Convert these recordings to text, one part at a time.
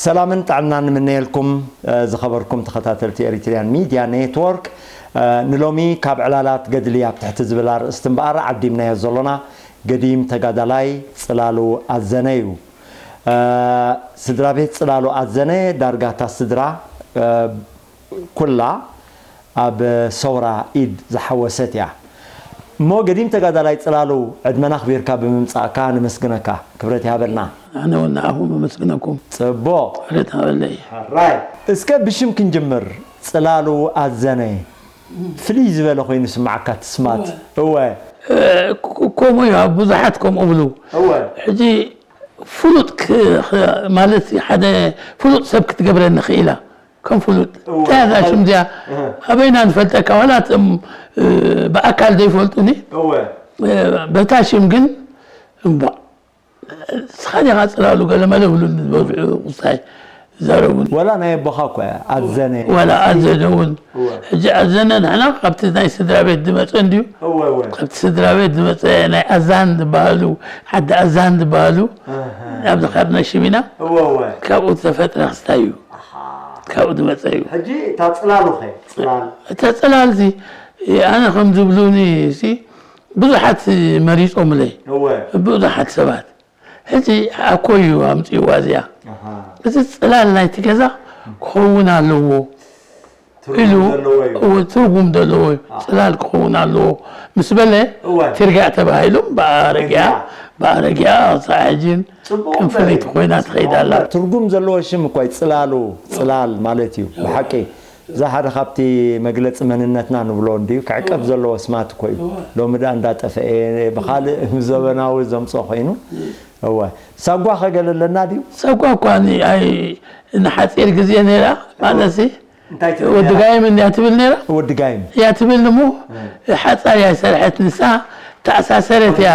ሰላምን ጥዕናን ንምነየልኩም ዝኸበርኩም ተኸታተልቲ ኤሪትሪያን ሚድያ ኔትወርክ። ንሎሚ ካብ ዕላላት ገድሊ ኣብ ትሕቲ ዝብል ኣርእስቲ እምበኣር ዓዲምናዮ ዘሎና ገዲም ተጋዳላይ ጽላሉ ኣዘነ እዩ። ስድራ ቤት ጽላሉ ኣዘነ ዳርጋ እታ ስድራ ኩላ ኣብ ሰውራ ኢድ ዝሓወሰት እያ። እሞ ገዲም ተጋዳላይ ጽላሉ ዕድመና ኣኽቢርካ ብምምጻእካ ነመስግነካ። ክብረት ይሃበልና። ኣነ እውን ንኣኹም ኣመስግነኩም። ጽቡቕ። ክብረት ሃበለይ። ሕራይ። እስከ ብሽም ክንጅምር። ጽላሉ ኣዘነ ፍልይ ዝበለ ኮይኑ ስማዓካ ትስማት። እወ። ከምኡ እዩ ኣብ ብዙሓት ከምኡ ብሉ። እወ። ሕጂ ፍሉጥ ማለት ሓደ ፍሉጥ ሰብ ክትገብረኒ ክኢላ ከም ፍሉጥ እወ። እንታይ እዛ ሽም እዚኣ ኣበይና ንፈልጠካ ዋላ እቶም ብኣካል ዘይፈልጡኒ እወ። በታ ሽም ግን እምባእ ስኻ ዲኻ ጽላሉ ገለመለ ብሉኒ ዝበዝሑ ክስታይ ዝዛረቡኒ። ዋላ ናይ ኣቦኻ እኮ እያ ኣዘነ። ዋላ ኣዘነ እውን እወ። ሕጂ ኣዘነ ንሕና ካብቲ ናይ ስድራ ቤት ዝመጸ እንድዩ እወ እወ። ካብቲ ስድራ ቤት ዝመጸ ናይ ኣዛን ዝበሃሉ ዓዲ ኣዛን ዝበሃሉ እህ። ኣብዚ ካብ ነሽም ኢና እወ እወ። ካብኡ ዝተፈጥረ ክስታይ እዩ ኣሓ። ካብኡ ዝመጸ እዩ። ሕጂ እታ ጽላሉ ኸ ጽላል እታ ጽላልዚ ኣነ ከም ዝብሉኒ ሲ ብዙሓት መሪጾምለይ እወ። ብዙሓት ሰባት ሕጂ ኣኮ እዩ ኣምፅእዋ እዚኣ ኣሃ። እዚ ፅላል ናይቲ ገዛ ክኸውን ኣለዎ ትርጉም ኢሉ ዘለዎ እዩ። እወ፣ ትርጉም ዘለዎ እዩ ፅላል ክኸውን ኣለዎ ምስ በለ እወ። ትርጋእ ተባሂሉ ብኣረጊኣ ትርጋእ። ብኣረጊኣ ክሳዕ ሕጂን ጽቡቕ ከም ፍልይቲ እምበር እዩ። ኮይና ትኸይድ ኣላ ትርጉም ዘለዎ ሽም እኳ እዩ። ጽላሉ፣ ጽላል ማለት እዩ። ብሓቂ፣ እዛ ሓደ ካብቲ መግለጺ መንነትና ንብሎ እንድዩ፣ ክዕቀብ ዘለዎ ስማት እኮ እዩ። ሎሚ ደኣ እንዳጠፈኤ፣ ብኻልእ ዘበናዊ ዘምጾ ኮይኑ። እወ። ሳጓ ኸ ገለ ኣለና ድዩ? ሳጓ እኳ ኒ-፣ ኣይ፣ ንሓጺር ግዜ ነይራ፣ ማለትሲ፣ እንታይ ትብል ወዲ ነይራ? ጋይም እንድያ ትብል ነይራ። ወዲ ጋይም። እያ ትብል እሞ ሓጻር እያ ዝሰርሐት ንሳ ተኣሳሰረት እያ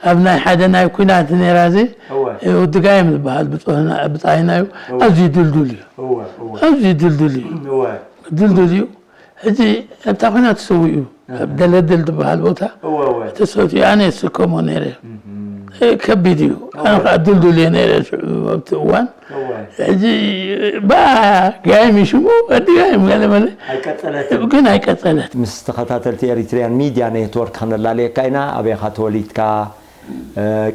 ኣብ ናይ ሓደ ናይ ኩናት ነይራ እዚ እወ። ወዲ ጋይም ዝበሃል ብጾህና- ብጻይና እዩ እወ። ኣዝዩ ድልዱል እዩ እወ እወ ኣዝዩ ድልዱል እዩ እወ ድልዱል እዩ ሕጂ ኣብታ ኩናት ተሰዊኡ ኣብ ደለድል ዝበሃል ቦታ እወ እወ ተሰትዩ ኣነ የስከሞ ነይረ እህ ከቢድ እዩ ኣነ ከዓ ድልዱል እየ ነይረ ሽዑ ኣብቲ እዋን እወ ሕጂ ብኣ ጋይም እዩ ሽሙ ወዲ ጋይም ገለ መለ ኣይቀጸለትን ግን ኣይቀጸለት ምስ ተኸታተልቲ ኤሪትሪያን ሚድያ ኔትወርክ ከነላለየካ ኢና። ኣበይኻ ተወሊድካ?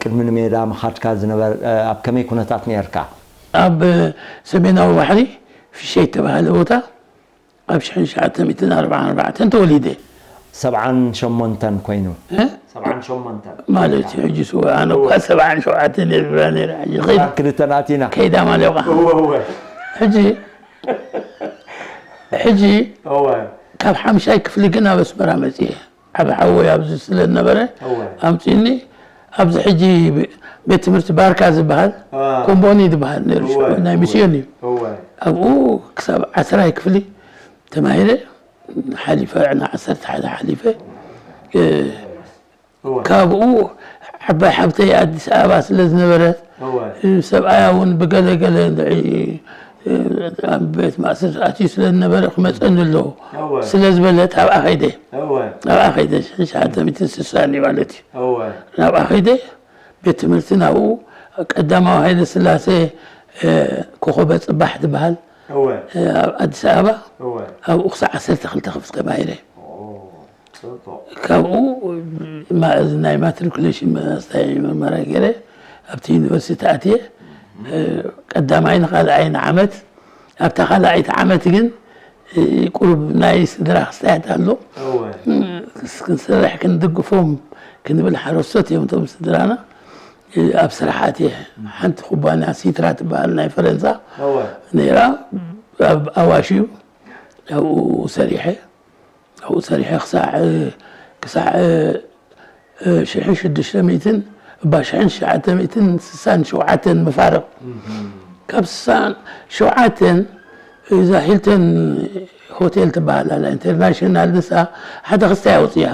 ቅድሚ ንሜዳ ምኻድካ ዝነበር ኣብ ከመይ ኩነታት ነርካ? ኣብ ሰሜናዊ ባሕሪ ፍሸይ ተባሃለ ቦታ ኣብ ሽሕን ትሽዓተ ሚእትን ኣርባዓን ኣርባዕተን ተወሊደ። ሰብዓን ሸሞንተን ኮይኑ። እ? ሰብዓን ሸሞንተን። ማለት እዩ ሕጂ ስወ ኣነ እኳ ሰብዓን ሸውዓተን እየ ዝብላ ነይረ ሕጂ ከይዳ ሰብዓን ክልተን ኣቲና። ከይዳ ማለቋ። እወ እወ። ሕጂ ሕጂ እወ። ካብ ሓምሻይ ክፍሊ ግን ኣብ ኣስመራ መፅየ። ዓብ ሓወይ ኣብዚ ስለ ዝነበረ ኣምጺኡኒ ኣብዚ ሕጂ ቤት ትምህርቲ ባርካ ዝበሃል ኮምቦኒ ዝበሃል ነይሩ ሽዑ ናይ ሚስዮን እዩ ኣብኡ ክሳብ ዓስራይ ክፍሊ ተማሂረ ሓሊፈ ዕና ዓሰርተ ሓደ ሓሊፈ ካብኡ ዓባይ ሓብተይ ኣዲስ ኣበባ ስለ ዝነበረት ሰብኣያ እውን ብገለ ገለ ኣብ ቤት ማእሰርቲ ኣትዩ ስለ ዝነበረ ክመፀኒ ኣለዎ ስለ ዝበለት ኣብኣ ከይደ ኣብኣ ከይደ ሽሓተ ሚእትን ስሳን ማለት እዩ ናብኣ ከይደ ቤት ትምህርቲ ናብኡ ቀዳማዊ ሃይለ ስላሴ ኮኸበ ፅባሕ ዝበሃል ኣብ ኣዲስ ኣበባ ኣብኡ ክሳብ ዓሰርተ ክልተ ክፍል ተማሂረ ካብኡ ናይ ማትሪኩሌሽን መናስታይ ምርመራ ገይረ ኣብቲ ዩኒቨርሲቲ ኣትየ ቀዳማይ ንካልኣይ ንዓመት ኣብታ ካልኣይቲ ዓመት ግን ቁሩብ ናይ ስድራ ክስታያት ኣሎ ክንሰርሕ ክንድግፎም ክንብል ሓረስቶት እዮም እቶም ስድራና ኣብ ስራሕ ኣትየ ሓንቲ ኩባንያ ሲትራ ትበሃል ናይ ፈረንሳ ነይራ ኣብ ኣዋሽ እዩ ኣብኡ ሰሪሐ ኣብኡ ሰሪሐ ክሳዕ ክሳዕ ሽሕን ሽዱሽተ ሚእትን እባ ሽሕን ትሽዓተ ሚእትን ስሳን ሸውዓተን መፋርቕ ካብ ስሳን ሸውዓተን እዛ ሂልተን ሆቴል ትበሃል ኣላ ኢንተርናሽናል ንሳ ሓደ ክስታይ ኣውፅያ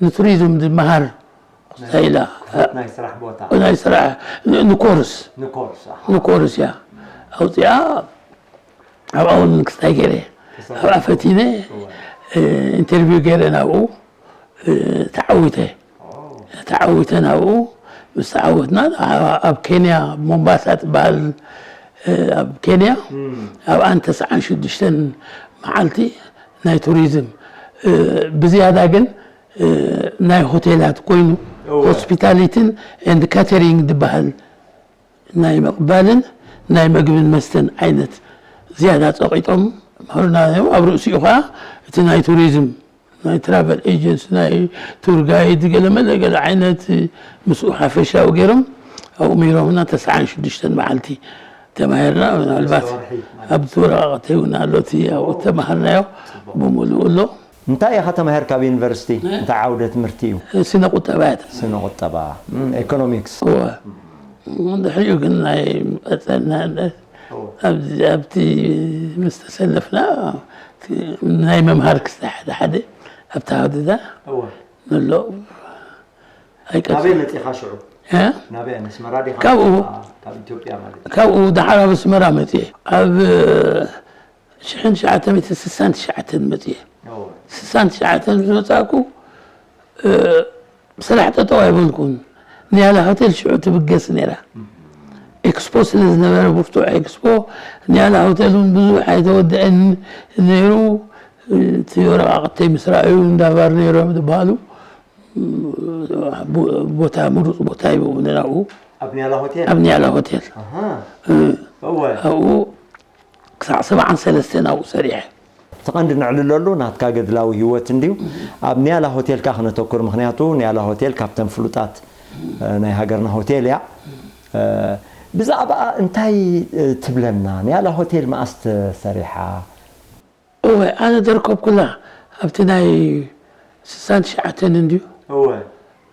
ንቱሪዝም ዝመሃር ክስታይ ኢላ ናይ ስራሕ ቦታ ናይ ስራሕ ንኮርስ ንኮርስ ንኮርስ እያ ኣውፅያ ኣብኣ እውን ክስታይ ገይረ ኣብኣ ፈቲነ ኢንተርቪው ገይረ ናብኡ ተዓዊተ ተዓዊተ ናብኡ ምስ ተዓወትና ኣብ ኬንያ ሞምባሳ ትበሃል ኣብ ኬንያ ኣብኣን ተስዓን ሽዱሽተን መዓልቲ ናይ ቱሪዝም፣ ብዝያዳ ግን ናይ ሆቴላት ኮይኑ፣ ሆስፒታሊቲን ኤንድ ካተሪንግ ዝበሃል ናይ ምቕባልን ናይ መግብን መስተን ዓይነት ዝያዳ ጸቒጦም ምህርና እዮም። ኣብ ርእሲኡ ኸዓ እቲ ናይ ቱሪዝም ናይ ትራቨል ኤጀንሲ፣ ናይ ቱር ጋይድ፣ ገለ መለ ገለ ዓይነት ምስኡ ሓፈሻዊ ገይሮም ኣብኡ ምሂሮምና። ተስዓን ሽዱሽተን መዓልቲ ተማሂርና። ምናልባት ኣብቲ ወረቓቕተይ እውን ኣሎ እቲ ኣብኡ ተማሃርናዮ ብምሉኡ ኣሎ። እንታይ ኢኻ ተማሂርካ ኣብ ዩኒቨርሲቲ? እንታይ ዓውደ ትምህርቲ እዩ? ስነ ቁጠባ እያ። ስነ ቁጠባ፣ ኢኮኖሚክስ። እወ። ድሕሪኡ ግን ናይ ቀጸልና ኣብዚ ኣብቲ ምስ ተሰለፍና ናይ መምሃር ክስታይ ሓደ ሓደ ኣብታ ሃዲዳ እወ። ንሎ ናበይ ኣይቀጽል መጺኻ ሽዑ? እ? ናበይ? ኣስመራ ዲኻ? ካብኡ። ካብ ኢትዮጵያ ማለት እዩ። ካብኡ ደሓር ኣብ ኣስመራ መጽየ። ኣብ ሽሕን ትሽዓተ ሚእትን ስሳን ትሽዓተን መጽየ። እወ። ስሳን ትሽዓተን ምስ መጻእኩ፣ እ፣ ስራሕ ጠጠው ኣይበልኩን። ንያላ ሆቴል ሽዑ ትብገስ ነይራ። ኤክስፖ ስለ ዝነበረ፣ ብርቱዕ ኤክስፖ፣ ንያላ ሆቴል እውን ብዙሕ ኣይተወደአን ነይሩ። እቲ ወረቓቕተይ ምስ ረኣዩ፣ እንዳ ባርኔሮ እዮም ዝበሃሉ፣ ቦ-፣ ቦታ፣ ምሩፅ ቦታ ሂቦም ናብኡ። ኣብ ኒያላ ሆቴል? ኣብ ኒያላ ሆቴል። ኣሃ። እ፣ እወ። ኣብኡ ክሳዕ ሰብዓን ሰለስተን ኣብኡ ሰሪሐ። እቲ ቀንዲ ነዕልለሉ ናትካ ገድላዊ ህይወት እንድዩ። ኣብ ኒያላ ሆቴል ከኣ ክነተኩር፣ ምኽንያቱ ኒያላ ሆቴል ካብተን ፍሉጣት፣ እ፣ ናይ ሃገርና ሆቴል እያ። እ፣ ብዛዕባኣ እንታይ፣ እ፣ ትብለና? ኒያላ ሆቴል መኣስ ተሰሪሓ? እወ፣ ኣነ ዘርከብኩላ ኣብቲ ናይ ስሳን ትሽዓተን እንድዩ። እወ።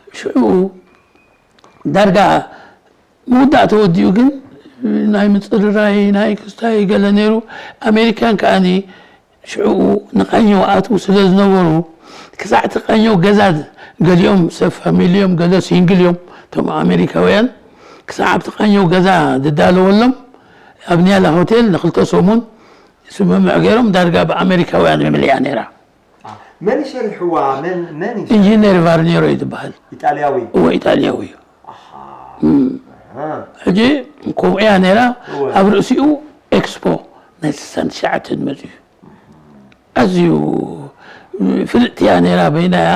ሽዑ ዳርጋ ምውዳእ ተወዲኡ ግን ናይ ምጽርራይ፣ ናይ ክስታይ ገለ ነይሩ። ኣሜሪካን ከኣኒ ሽዑ ንቃኘው ኣትዉ ስለ ዝነበሩ፣ ክሳዕ እቲ ቃኘው ገዛ፣ ገሊኦም ሰብ ፋሚሊ እዮም፣ ገለ ሲንግል እዮም፣ እቶም ኣሜሪካውያን። ክሳዕ ኣብቲ ቃኘው ገዛ ዝዳለወሎም፣ ኣብ ኒያላ ሆቴል ንክልተ ሰሙን ስምምዕ ገይሮም፣ ዳርጋ ብኣሜሪካውያን መምልያ ነይራ። አ፣ መን እዩ ሰሪሕዋ? መን፣ መን እዩ? ኢንጂነር ቫርኔሮ እዩ ዝበሃል። ኢጣልያዊ? እወ፣ ኢጣልያዊ እዩ። ኣሃ። እም። ኣሃ። ሕጂ ከምኡ እያ ነይራ። እወ። ኣብ ርእሲኡ ኤክስፖ ናይ ስሳን ትሽዓተን መፅዩ። ኣዝዩ ፍልጥቲ እያ ነይራ፣ በይና እያ።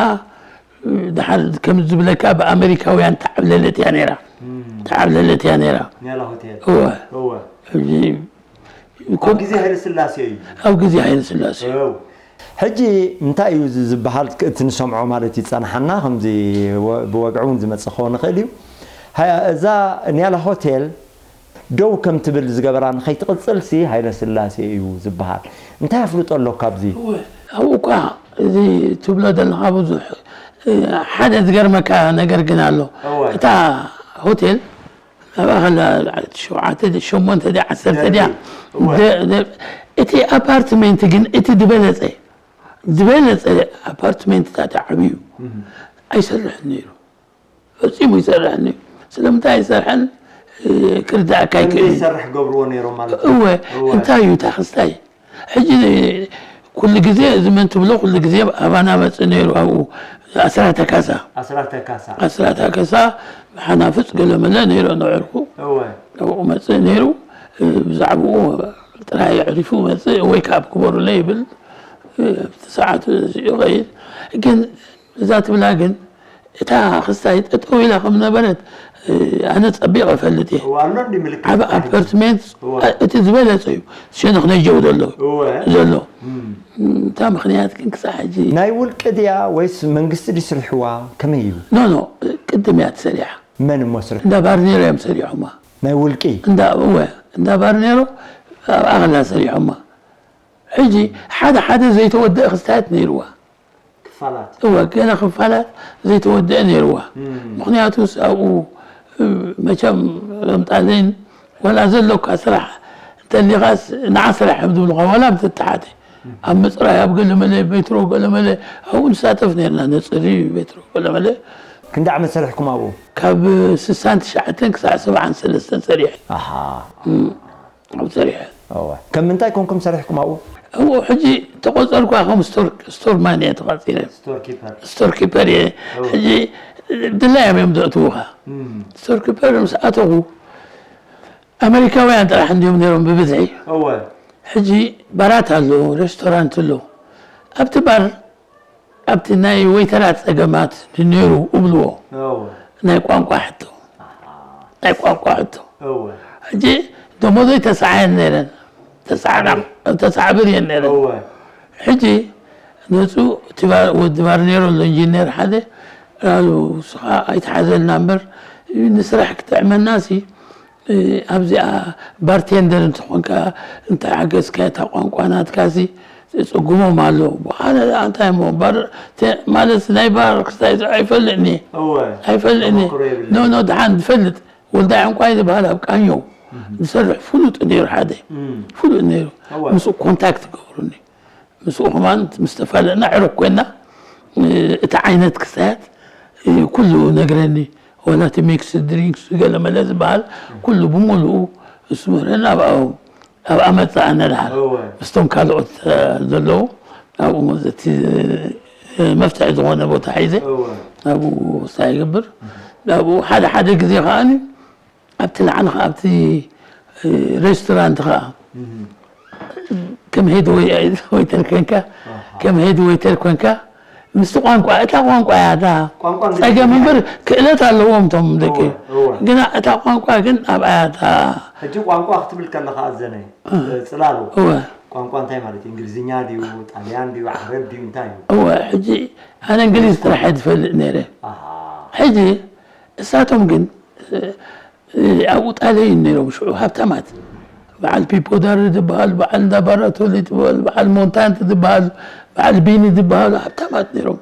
ድሓር ከም ዝብለካ ብኣሜሪካውያን ተዓብለለት እያ ነይራ። እም። ተዓብለለት እያ ነይራ። ኒያላ ሆቴል። እወ። እወ። ሕጂ ኣብ ግዜ ሃይለ ስላሴ እዩ። ኣብ ግዜ ሃይለ ስላሴ። እው። ሕጂ እንታይ እዩ እዚ ዝበሃል? እቲ ንሰምዖ ማለት እዩ ዝጸንሓና፣ ከምዚ ወ-፣ ብወግዒ እውን ዝመጽእ ክኸውን ይኽእል እዩ። ሃ-፣ እዛ ኒያላ ሆቴል ደው ከም ትብል ዝገበራ ንኸይትቕጽልሲ ሃይለ ስላሴ እዩ ዝበሃል። እንታይ ኣፍልጦ ኣሎ ካብዚ? እወ፣ ኣብኡ እኳ እዚ ትብሎ ዘለኻ ብዙሕ፣ እ፣ ሓደ ዝገርመካ ነገር ግን ኣሎ። እወ። እታ ሆቴል ኣብኣ ከላ ሸውዓተ፣ ሸሞንተ ድያ፣ ዓሰርተ ድያ? ደርቢ። እወ። ደ-፣ ደ-፣ እቲ ኣፓርትመንት ግን እቲ ዝበለጸ፣ ዝበለጸ ኣፓርትመንትታት ዓብዩ እም። ኣይሰርሕን ነይሩ። ፈጺሙ ይሰርሕን ነይሩ። ስለምንታይ ኣይሰርሕን? እ፣ ክርዳእካ ከመይ ኣይክእልን። ይሰርሕ ገብርዎ ነይሮም ማለት እዩ? እወ፣ እወ። እንታይ እዩ እታ ክስታይ? ሕጂ ኩሉ ግዜ እዚ መን ትብሎ ኩሉ ግዜ ኣባና መጽእ ነይሩ ኣብኡ ኣስራተ ካሳ። ኣስራተ ካሳ። ኣስራተ ካሳ ብሓናፍጽ ገለ መለ ነይሩ ንዕርኩ። እወ። ኣብኡ መጽእ ነይሩ። ብዛዕባኡ ጥራይ ኣዕሪፉ መጽእ ወይ ከኣ ኣብ ክበሩለይ ይብል። ኣብቲ ሰዓቱ እዚኡ ይኸይድ። ግን እዛ ትብላ ግን እታ ክስታይ ጠጠው ኢላ ከም ነበረት፣ እ፣ ኣነ ጸቢቐ እፈልጥ እየ። እወ፣ ኣሎ እንዲ ምልክት ዓቢ ናይቲ። ኣፓርትመንት፣ እወ። እ፣ እቲ ዝበለጸ እዩ። ሸነኽ ነጀው ዘሎ። እወ። ዘሎ። እም። እታ ምኽንያት ግን ክሳዕ ሕጂ ናይ ውልቂ ድያ ወይስ መንግስቲ ድዩ ስሪሕዋ? ከመይ እዩ? ኖ፣ ኖ፣ ቅድም እያ ተሰሪሓ። መን እሞ ስሪሑ? እንዳ ባርኔሮ እዮም ሰሪሖማ። ናይ ውልቂ? እንዳ፣ እወ፣ እንዳ ባርኔሮ ኣብ ኣኽላ ሰሪሖማ። ሕጂ ሓደ ሓደ ዘይተወደአ ክስታያት ነይርዋ። ክፋላት። እወ፣ ገለ ክፋላት ዘይተወደአ ነይርዋ። እም። ምኽንያቱስ ኣብኡ፣ እ፣ መቸም ረምጣልን ዋላ ዘሎካ ስራሕ እንተሊኻስ ንዓ ስራሕ እዮም ዝብሉኻ፣ ዋላ ምስ ተተሓተ። እም። ኣብ ምጽራይ፣ ኣብ ገለመለ፣ ሜትሮ ገለመለ፣ ኣብኡ ንሳተፍ ነይርና፣ ነጽሪ ሜትሮ ገለመለ። ክንደይ ዓመት ሰሪሕኩም ኣብኡ? ካብ ስሳን ትሽዓተን ክሳዕ ሰብዓን ሰለስተን ሰሪሐ። ኣሃ። እም። ኣብኡ ሰሪሐ። እወ። ከም ምንታይ ኮንኩም ሰሪሕኩም ኣብኡ? ኣብኡ ሕጂ ተቖጸርኳ ከም ስቶር፣ ስቶር ማን እየ ተቐጺረ። ስቶር ኪፐር። ስቶር ኪፐር እየ። እወ። ሕጂ ድላዮም እዮም ዘእትዉኻ። እም። ስቶር ኪፐር ምስ ኣተኹ፣ ኣመሪካውያን ጥራሕ እንዲዮም ነይሮም ብብዝሒ። እወ። ሕጂ ባራት ኣሎ፣ ሬስቶራንት ኣሎ። ኣብቲ ባር፣ ኣብቲ ናይ ዌይተራት ጸገማት ነይሩ እብልዎ። እወ። ናይ ቋንቋ ሕቶ። ናይ ቋንቋ ሕቶ። እወ። ሕጂ ደሞዘይ ተስዓ እየን ነይረን። ተስዓ ብር። ተስዓ ብር እየን ነይረን። እወ። ሕጂ ነፁ፣ እቲ ባ-፣ ወዲ ባር ነይሩ ኣሎ፣ ኢንጂነር ሓደ፣ ኣሉ፣ "ንስኻ ኣይትሓዘልና እምበር፣ ንስራሕ ክጥዕመና ሲ፣ እ፣ ኣብዚኣ ባርቴንደር እንተኾንካ፣ እንተሓገዝካ እታ ቋንቋ ናትካ ሲ፣ ጽጉሞም ኣሎ." በኋላ እንታይ እሞ፣ ባር-፣ ተ-፣ ማለት ናይ ባር ክስታይ ኣይፈልጥን እየ። እወ። ኣይፈልጥን እየ። ተመክሮ የብለይን። ኖ፣ ኖ፣ ደሓን ዝፈልጥ ወልዳይ ዕንቋይ ዝበሃል ኣብ ቃኘው እህ። ዝሰርሕ ፍሉጥ ነይሩ ሓደ። እም። ፍሉጥ ነይሩ። እወ። ምስኡ ኮንታክት ገብሩኒ። ምስኡ ከማን ምስ ተፋለጥና ዕሩኽ ኮይና፣ እ፣ እቲ ዓይነት ክስታያት፣ እ፣ ኩሉ ነግረኒ። ወላ እቲ ሚክስ ድሪንክስ ገለ መለ ዝበሃል ኩሉ ብምሉኡ እሱ ምህረና ኣብ፣ ኣብ፣ ኣብኣ መጽእ ኣነ ደሓር። እወ። ምስቶም ካልኦት፣ እ፣ ዘለዉ ኣብኡ መጽእ እቲ፣ እ፣ መፍትሒ ዝኾነ ቦታ ሒዘ እወ። ኣብኡ ክስታይ ይገብር። ኣብኡ ሓደ ሓደ ግዜ ከኣኒ ኣብቲ ላዕሊ ኸዓ ኣብቲ፣ እ፣ ሬስቶራንት ኸዓ እህ። ከም ሄድ ወይ-፣ ዌይተር ኮንካ፣ ኣሃ። ከም ሄድ ዌይተር ኮንካ፣ ምስቲ ቋንቋ፣ እታ ቋንቋ እያ እታ ቋንቋ እንግሊዝኛ ጸገም እምበር፣ እያ። ክእለት ኣለዎም እቶም ደቂ። እወ፣ እወ። ግና እታ ቋንቋ ግን ኣብኣ እያ እታ። ሕጂ ቋንቋ ክትብል ከለኻ ኣዘነ፣ እ። ጽላሉ፣ እወ። ቋንቋ እንታይ ማለት እዩ? እንግሊዝኛ ድዩ? ጣልያን ድዩ? ዓረብ ድዩ? እንታይ እዩ? እወ፣ ሕጂ ኣነ እንግሊዝ ጥራሕ እየ ዝፈልጥ ነይረ። ኣሃ። ሕጂ እሳቶም ግን፣ እ፣ እ፣ ኣብኡ ጣልያን ነይሮም ሽዑ ሃብታማት። በዓል ፒፖ ዳሪ ዝበሃል፣ በዓል እንዳ ባራቶሊ ዝበሃል፣ በዓል ሞንታንት ዝበሃል፣ በዓል ቢኒ ዝበሃሉ ሃብታማት ነይሮም።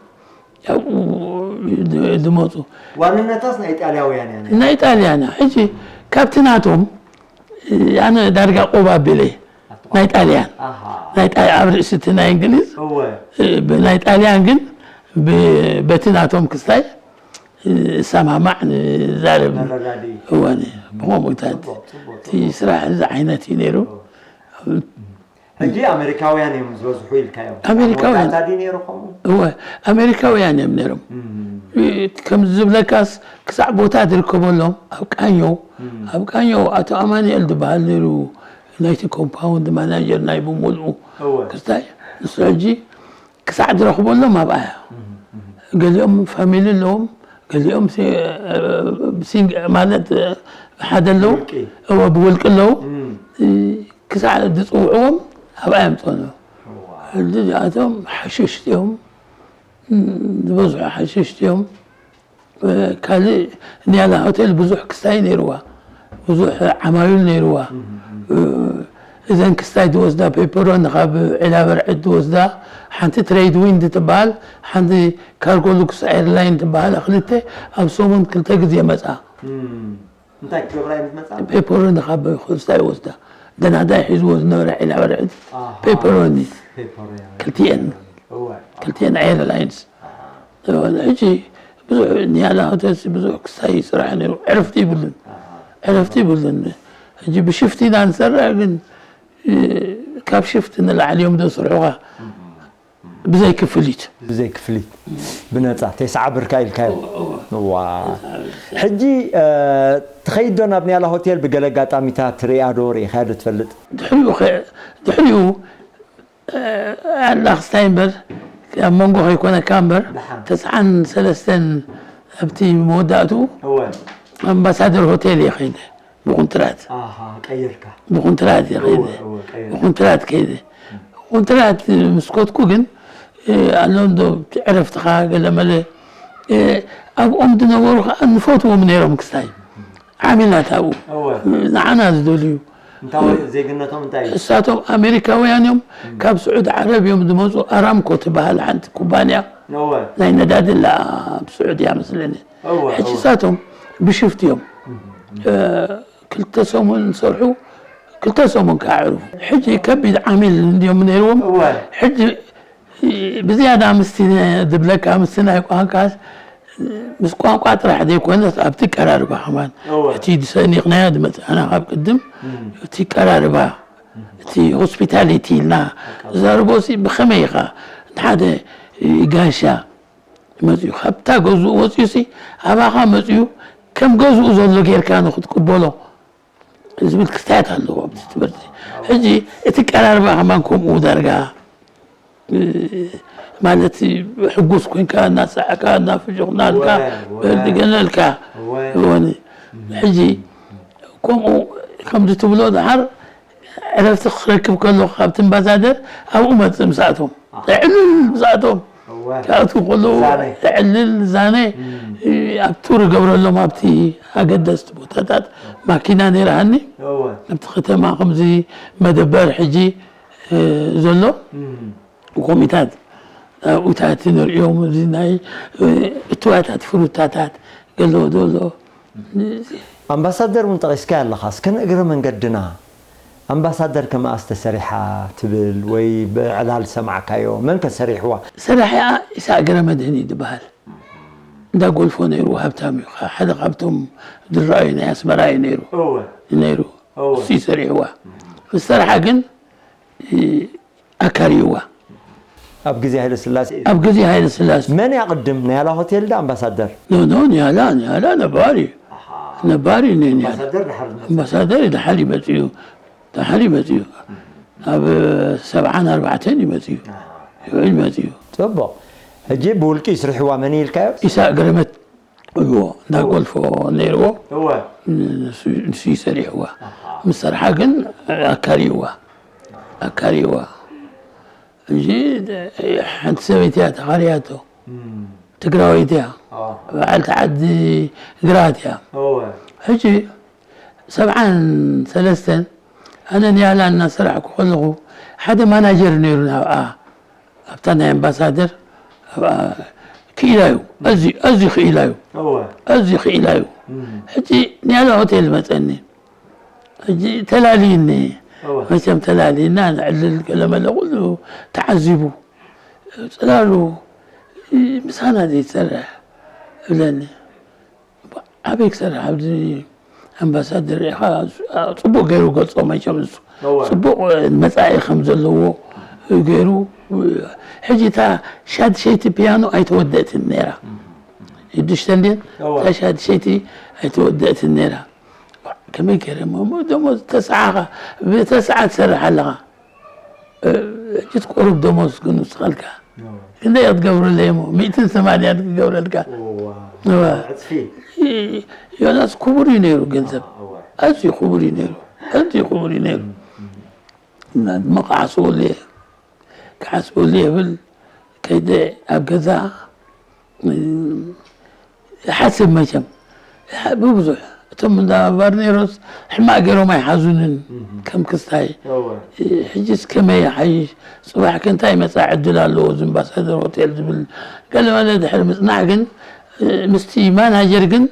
ኣብኡ ድ-፣ ድመፁ። ዋንነታስ ናይ ጣልያውያን እያ ነይራ? ናይ ጣልያን እያ። ሕጂ ካብቲ ናቶም፣ እ፣ ኣነ ዳርጋ ቆብ ኣቢለ ናይ ጣልያን። ኣሃ። ናይ ጣ-፣ ኣብ ርእሲ እቲ ናይ እንግሊዝ፣ እወ። እ፣ ብ-፣ ናይ ጣልያን ግን ብ-፣ በቲ ናቶም ክስታይ እሰማማዕ፣ ንዛረብ። መረዳድኢ። እወ፣ ነ-፣ ብኸምኡታት ጽቡቕ፣ ጽቡቕ፣ እቲ ጽቡቕ። ስራሕ እዚ ዓይነት እዩ ነይሩ። እወ። ሕጂ ኣመሪካውያን እዮም ዝበዝሑ ኢልካዮም። ኣመሪካውያን። መወዳእታ ድዩ ነይሩ ከምኡ? እወ፣ ኣመሪካውያን እዮም ነይሮም። እም። እ፣ ከም ዝብለካስ ክሳዕ ቦታ ዝርከበሎም ኣብ ቃኘው፣ እም። ኣብ ቃኘው ኣቶ ኣማኑኤል ዝበሃል ነይሩ ናይቲ ኮምፓውንድ ማናጀር ናይ ብምልኡ እወ። ክስታይ። ንሱ ሕጂ ክሳዕ ዝረኽበሎም ኣብኣ እያ። እህ፣ እህ። ገሊኦም ፋሚሊ ኣለዎም፣ ገሊኦም ሲ-፣ ሲንግ-፣ ማለት ሓደ ኣለዉ፣ ውልቂ። እወ፣ ብውልቂ ኣለዉ። እም። እ፣ ክሳዕ ዝጽውዕዎም ኣብኣ እዮም ጸንሑ። እዋ። ሕጂ እዚኣቶም ሓሸሽቲ እዮም፣ እም፣ ዝበዝሑ ሓሸሽቲ እዮም። ካልእ ኒያላ ሆቴል ብዙሕ ክስታይ ነይርዋ፣ ብዙሕ ዓማዊል ነይርዋ። እዘን ክስታይ ዝወስዳ ፔፐሮኒ ካብ ዒላ በርዕድ ዝወስዳ፣ ሓንቲ ትሬድ ዊንድ ትበሃል፣ ሓንቲ ካርጎ ሉክስ ኤርላይን ትበሃል፣ ክልተ ኣብ ሰሙን ክልተ ግዜ መጻ። እም፣ እንታይ ክገብራ እየን ዝመጻ? ፔፐሮኒ ካብ ክስታይ ይወስዳ። ደናዳይ ሒዝዎ ዝነበረ ዒላ በርዕድ ኣሃ። ፔፐሮኒ። ፔፐሮኒ። ክልቲኤን። እወ። ክልቲኤን ኤርላይንስ። ኣሃ። ሕጂ ብዙሕ ኒያላ ሆቴልሲ ብዙሕ ክስታይ ይስራሕ ነይሩ። ዕረፍቲ ይብሉን። ኣሃ። ዕረፍቲ ይብሉን። ሕጂ ብሽፍቲ ኢና ንሰርሕ፣ ግን፣ እ፣ ካብ ሽፍቲ ንላዕሊ እዮም ዘስርሑኻ። እም። ብዘይ ክፍሊት። ብዘይ ክፍሊት። ብነጻ፣ ተስዓ ብር ከኣ ኢልካዮ። እወ፣ እወ። እዋ። ተስዓ ብር። ሕጂ፣ እ፣ ትኸይድ ዶ ናብ ኒያላ ሆቴል ብገለ ኣጋጣሚታት ርኢያ ዶ ርኢኻዮ ዶ ትፈልጥ? ድሕሪኡ ኸ-፣ ድሕሪኡ፣ እ፣ ኣላ ክስታይ እምበር፣ ኣብ መንጎ ከይኮነካ እምበር፣ ደሓን። ተስዓን ሰለስተን ኣብቲ መወዳእትኡ እወ። ኣምባሳደር ሆቴል እየ ኸይደ። ብኹንትራት። ኣሃ፣ ቀይርካ። ብኹንትራት እየ ከይደ። እወ፣ እወ፣ ቀይርካ። ብኹንትራት ከይደ። ብኹንትራት ምስ ከድኩ ግን፣ እ፣ ኣሎ እንዶ እቲ ዕረፍትኻ ገለ መለ፣ እ፣ ኣብኦም ዝነበሩ ኸዓ ንፈትዎም ነይሮም ክስታይ። ዓሚላት ኣብኡ። እወ። ንዓና ዝደልዩ። እንታይ ዜግነቶም እንታይ እዩ? እሳቶም ኣሜሪካውያን እዮም። እም። ካብ ስዑዲ ዓረብ እዮም ዝመፁ። ኣራምኮ ትበሃል ሓንቲ ኩባንያ እወ። ናይ ነዳዲ ኣላ ኣብ ስዑድያ መስለኒ። እወ፣ ሕጂ እወ። እሳቶም ብሽፍት እዮም። እም፣ እም። እ፣ ክልተ ሰሙን ዝሰርሑ፣ ክልተ ሰሙን ከዕርፉ። ሕጂ ከቢድ ዓሚል እንድዮም ነይርዎም። እወ። ሕጂ ብዝያዳ ምስቲ ዝብለካ፣ ምስቲ ናይ ቋንቋ፣ ምስ ቋንቋ ጥራሕ ዘይኮነስ ኣብቲ ቀራርባ ከማን። እወ። እቲ ዝሰኒቕናዮ ዝመጽኣና ካብ ቅድም፣ እም። እቲ ቀራርባ፣ እቲ ሆስፒታሊቲ ኢልና በቃ። ዝዛረቦ ሲ ብኸመይ ኢኻ ንሓደ ጋሻ መጺኡ፣ ካብታ ገዝኡ ወጺኡ ሲ ኣባኻ መጺኡ ከም ገዝኡ ዘሎ ጌርካ ንኽትቅበሎ ዝብል ክስታያት ኣለዎ ኣብቲ ትምህርቲ። ሕጂ እቲ ቀራርባ ከማን ከምኡ ዳርጋ ማለት ሕጉስ ኮንካ እናሳዕካ እናፍጆኽናልካ ገለልካ ሆኒ ሕጂ ከምኡ ከምዚ ትብሎ ድሓር ዕረፍቲ ክረክብ ከሎ ካብቲ ኣምባሳደር ኣብኡ መፅእ ምስኣቶም ዕልል ምስኣቶም ክኣትዉ ከለዉ ዕልል ዛነ ኣብ ቱር ገብረሎም ኣብቲ ኣገደስቲ ቦታታት ማኪና ነይራሃኒ ኣብቲ ከተማ ከምዚ መደበር ሕጂ ዘሎ ኮሚታት ኣብኡታት ንርእዮም እዚ ናይ እትዋታት ፍሩታታት ገሎ ዘሎ ኣምባሳደር እውን ጠቒስካ ኣለኻ እስከ ንእግረ መንገድና ኣምባሳደር ከመኣ ዝተሰሪሓ ትብል ወይ ብዕላል ዝሰማዕካዮ መን ከ ሰሪሕዋ ሰሪሕያ ኢሳቅ ገረመድህን እዩ ዝበሃል እንዳ ጎልፎ ነይሩ ሃብታም እዩ ሓደ ካብቶም ዝረኣዩ ናይ ኣስመራ እዩ ነይሩ ነይሩ እሱ ሰሪሕዋ ዝሰርሓ ግን ኣካርይዋ ኣብ ግዜ ሃይለ ስላሴ ኣብ ግዜ ሃይለ ስላሴ መን ያቕድም ናይ ያላ ሆቴል ዳ ኣምባሳደር ኖ ኖ ንያላ ንያላ ነባሪ ነባሪ ኣምባሳደር ድሓር ይመፅኡ ድሓር ይመፅኡ ኣብ ሰብዓን ኣርባዕተን ይመፅኡ ይውዕል ይመፅኡ ፅቡቕ ሕጂ ብውልቂ ይስርሕዋ መን ኢልካዮ ኢሳቅ ገረመት እዎ እንዳ ጎልፎ ነይርዎ ንሱ ይሰሪሕዋ ምስ ሰርሓ ግን ኣካርይዋ ኣካርይዋ እንጂ ሓንቲ ሰበይቲ እያ ተኻርያቶ ትግራወይቲ እያ በዓልቲ ዓዲ ግራት እያ ሕጂ ሰብዓን ሰለስተን ኣነ ንያላ እናሰራሕኩ ከለኹ ሓደ ማናጀር ነይሩ ናብኣ ኣብታ ናይ ኣምባሳደር ክኢላ እዩ ኣዝዩ ክኢላ እዩ ኣዝዩ ክኢላ እዩ ሕጂ ንያላ ሆቴል መፀኒ ሕጂ ተላልይኒ መቸም ተላልይና ንዕልል ገለመለ ኩሉ ተዓዚቡ ፅላሉ ምሳና ዘይትሰርሕ እብለኒ ኣበይ ክሰርሕ ኣብዚ ኣምባሳደር ኢኻ ፅቡቅ ገይሩ ገልፆ መቸም ንሱ ፅቡቅ መፃኢ ከም ዘለዎ ገይሩ ሕጂ እታ ሻድሸይቲ ፒያኖ ኣይተወደእትን ነይራ ሽዱሽተ እንድየን እታ ሻድሸይቲ ኣይተወደእትን ነይራ ከመይ ገይረ እሞ ደሞዝ ተስዓኻ ብተስዓ ትሰርሕ ኣለኻ ሕጂ ቁሩብ ደሞዝ ክንውስኸልካ ክንደይ ክትገብረለይ እሞ ሚእትን ሰማንያን ክገብረልካ ዮናስ ክቡር እዩ ነይሩ ገንዘብ ኣዝዩ ክቡር እዩ ነይሩ ኣዝዩ ክቡር እዩ ነይሩ እና ድማ ክዓስወሉ እየ ክዓስወሉ የብል ከይደ ኣብ ገዛ ይሓስብ መቸም ብብዙሕ እቶም እንዳ ባርኔሮስ ሕማቅ ገይሮም ኣይሓዙንን ከም ክስታይ ሕጅስ ከመይ ይሓይሽ ጽባሕ ከ እንታይ መጻኢ ዕድል ኣለዎ እዚ ኣምባሳደር ሆቴል ዝብል ገለመለ ድሕሪ ምጽናሕ ግን ምስቲ ማናጀር ግን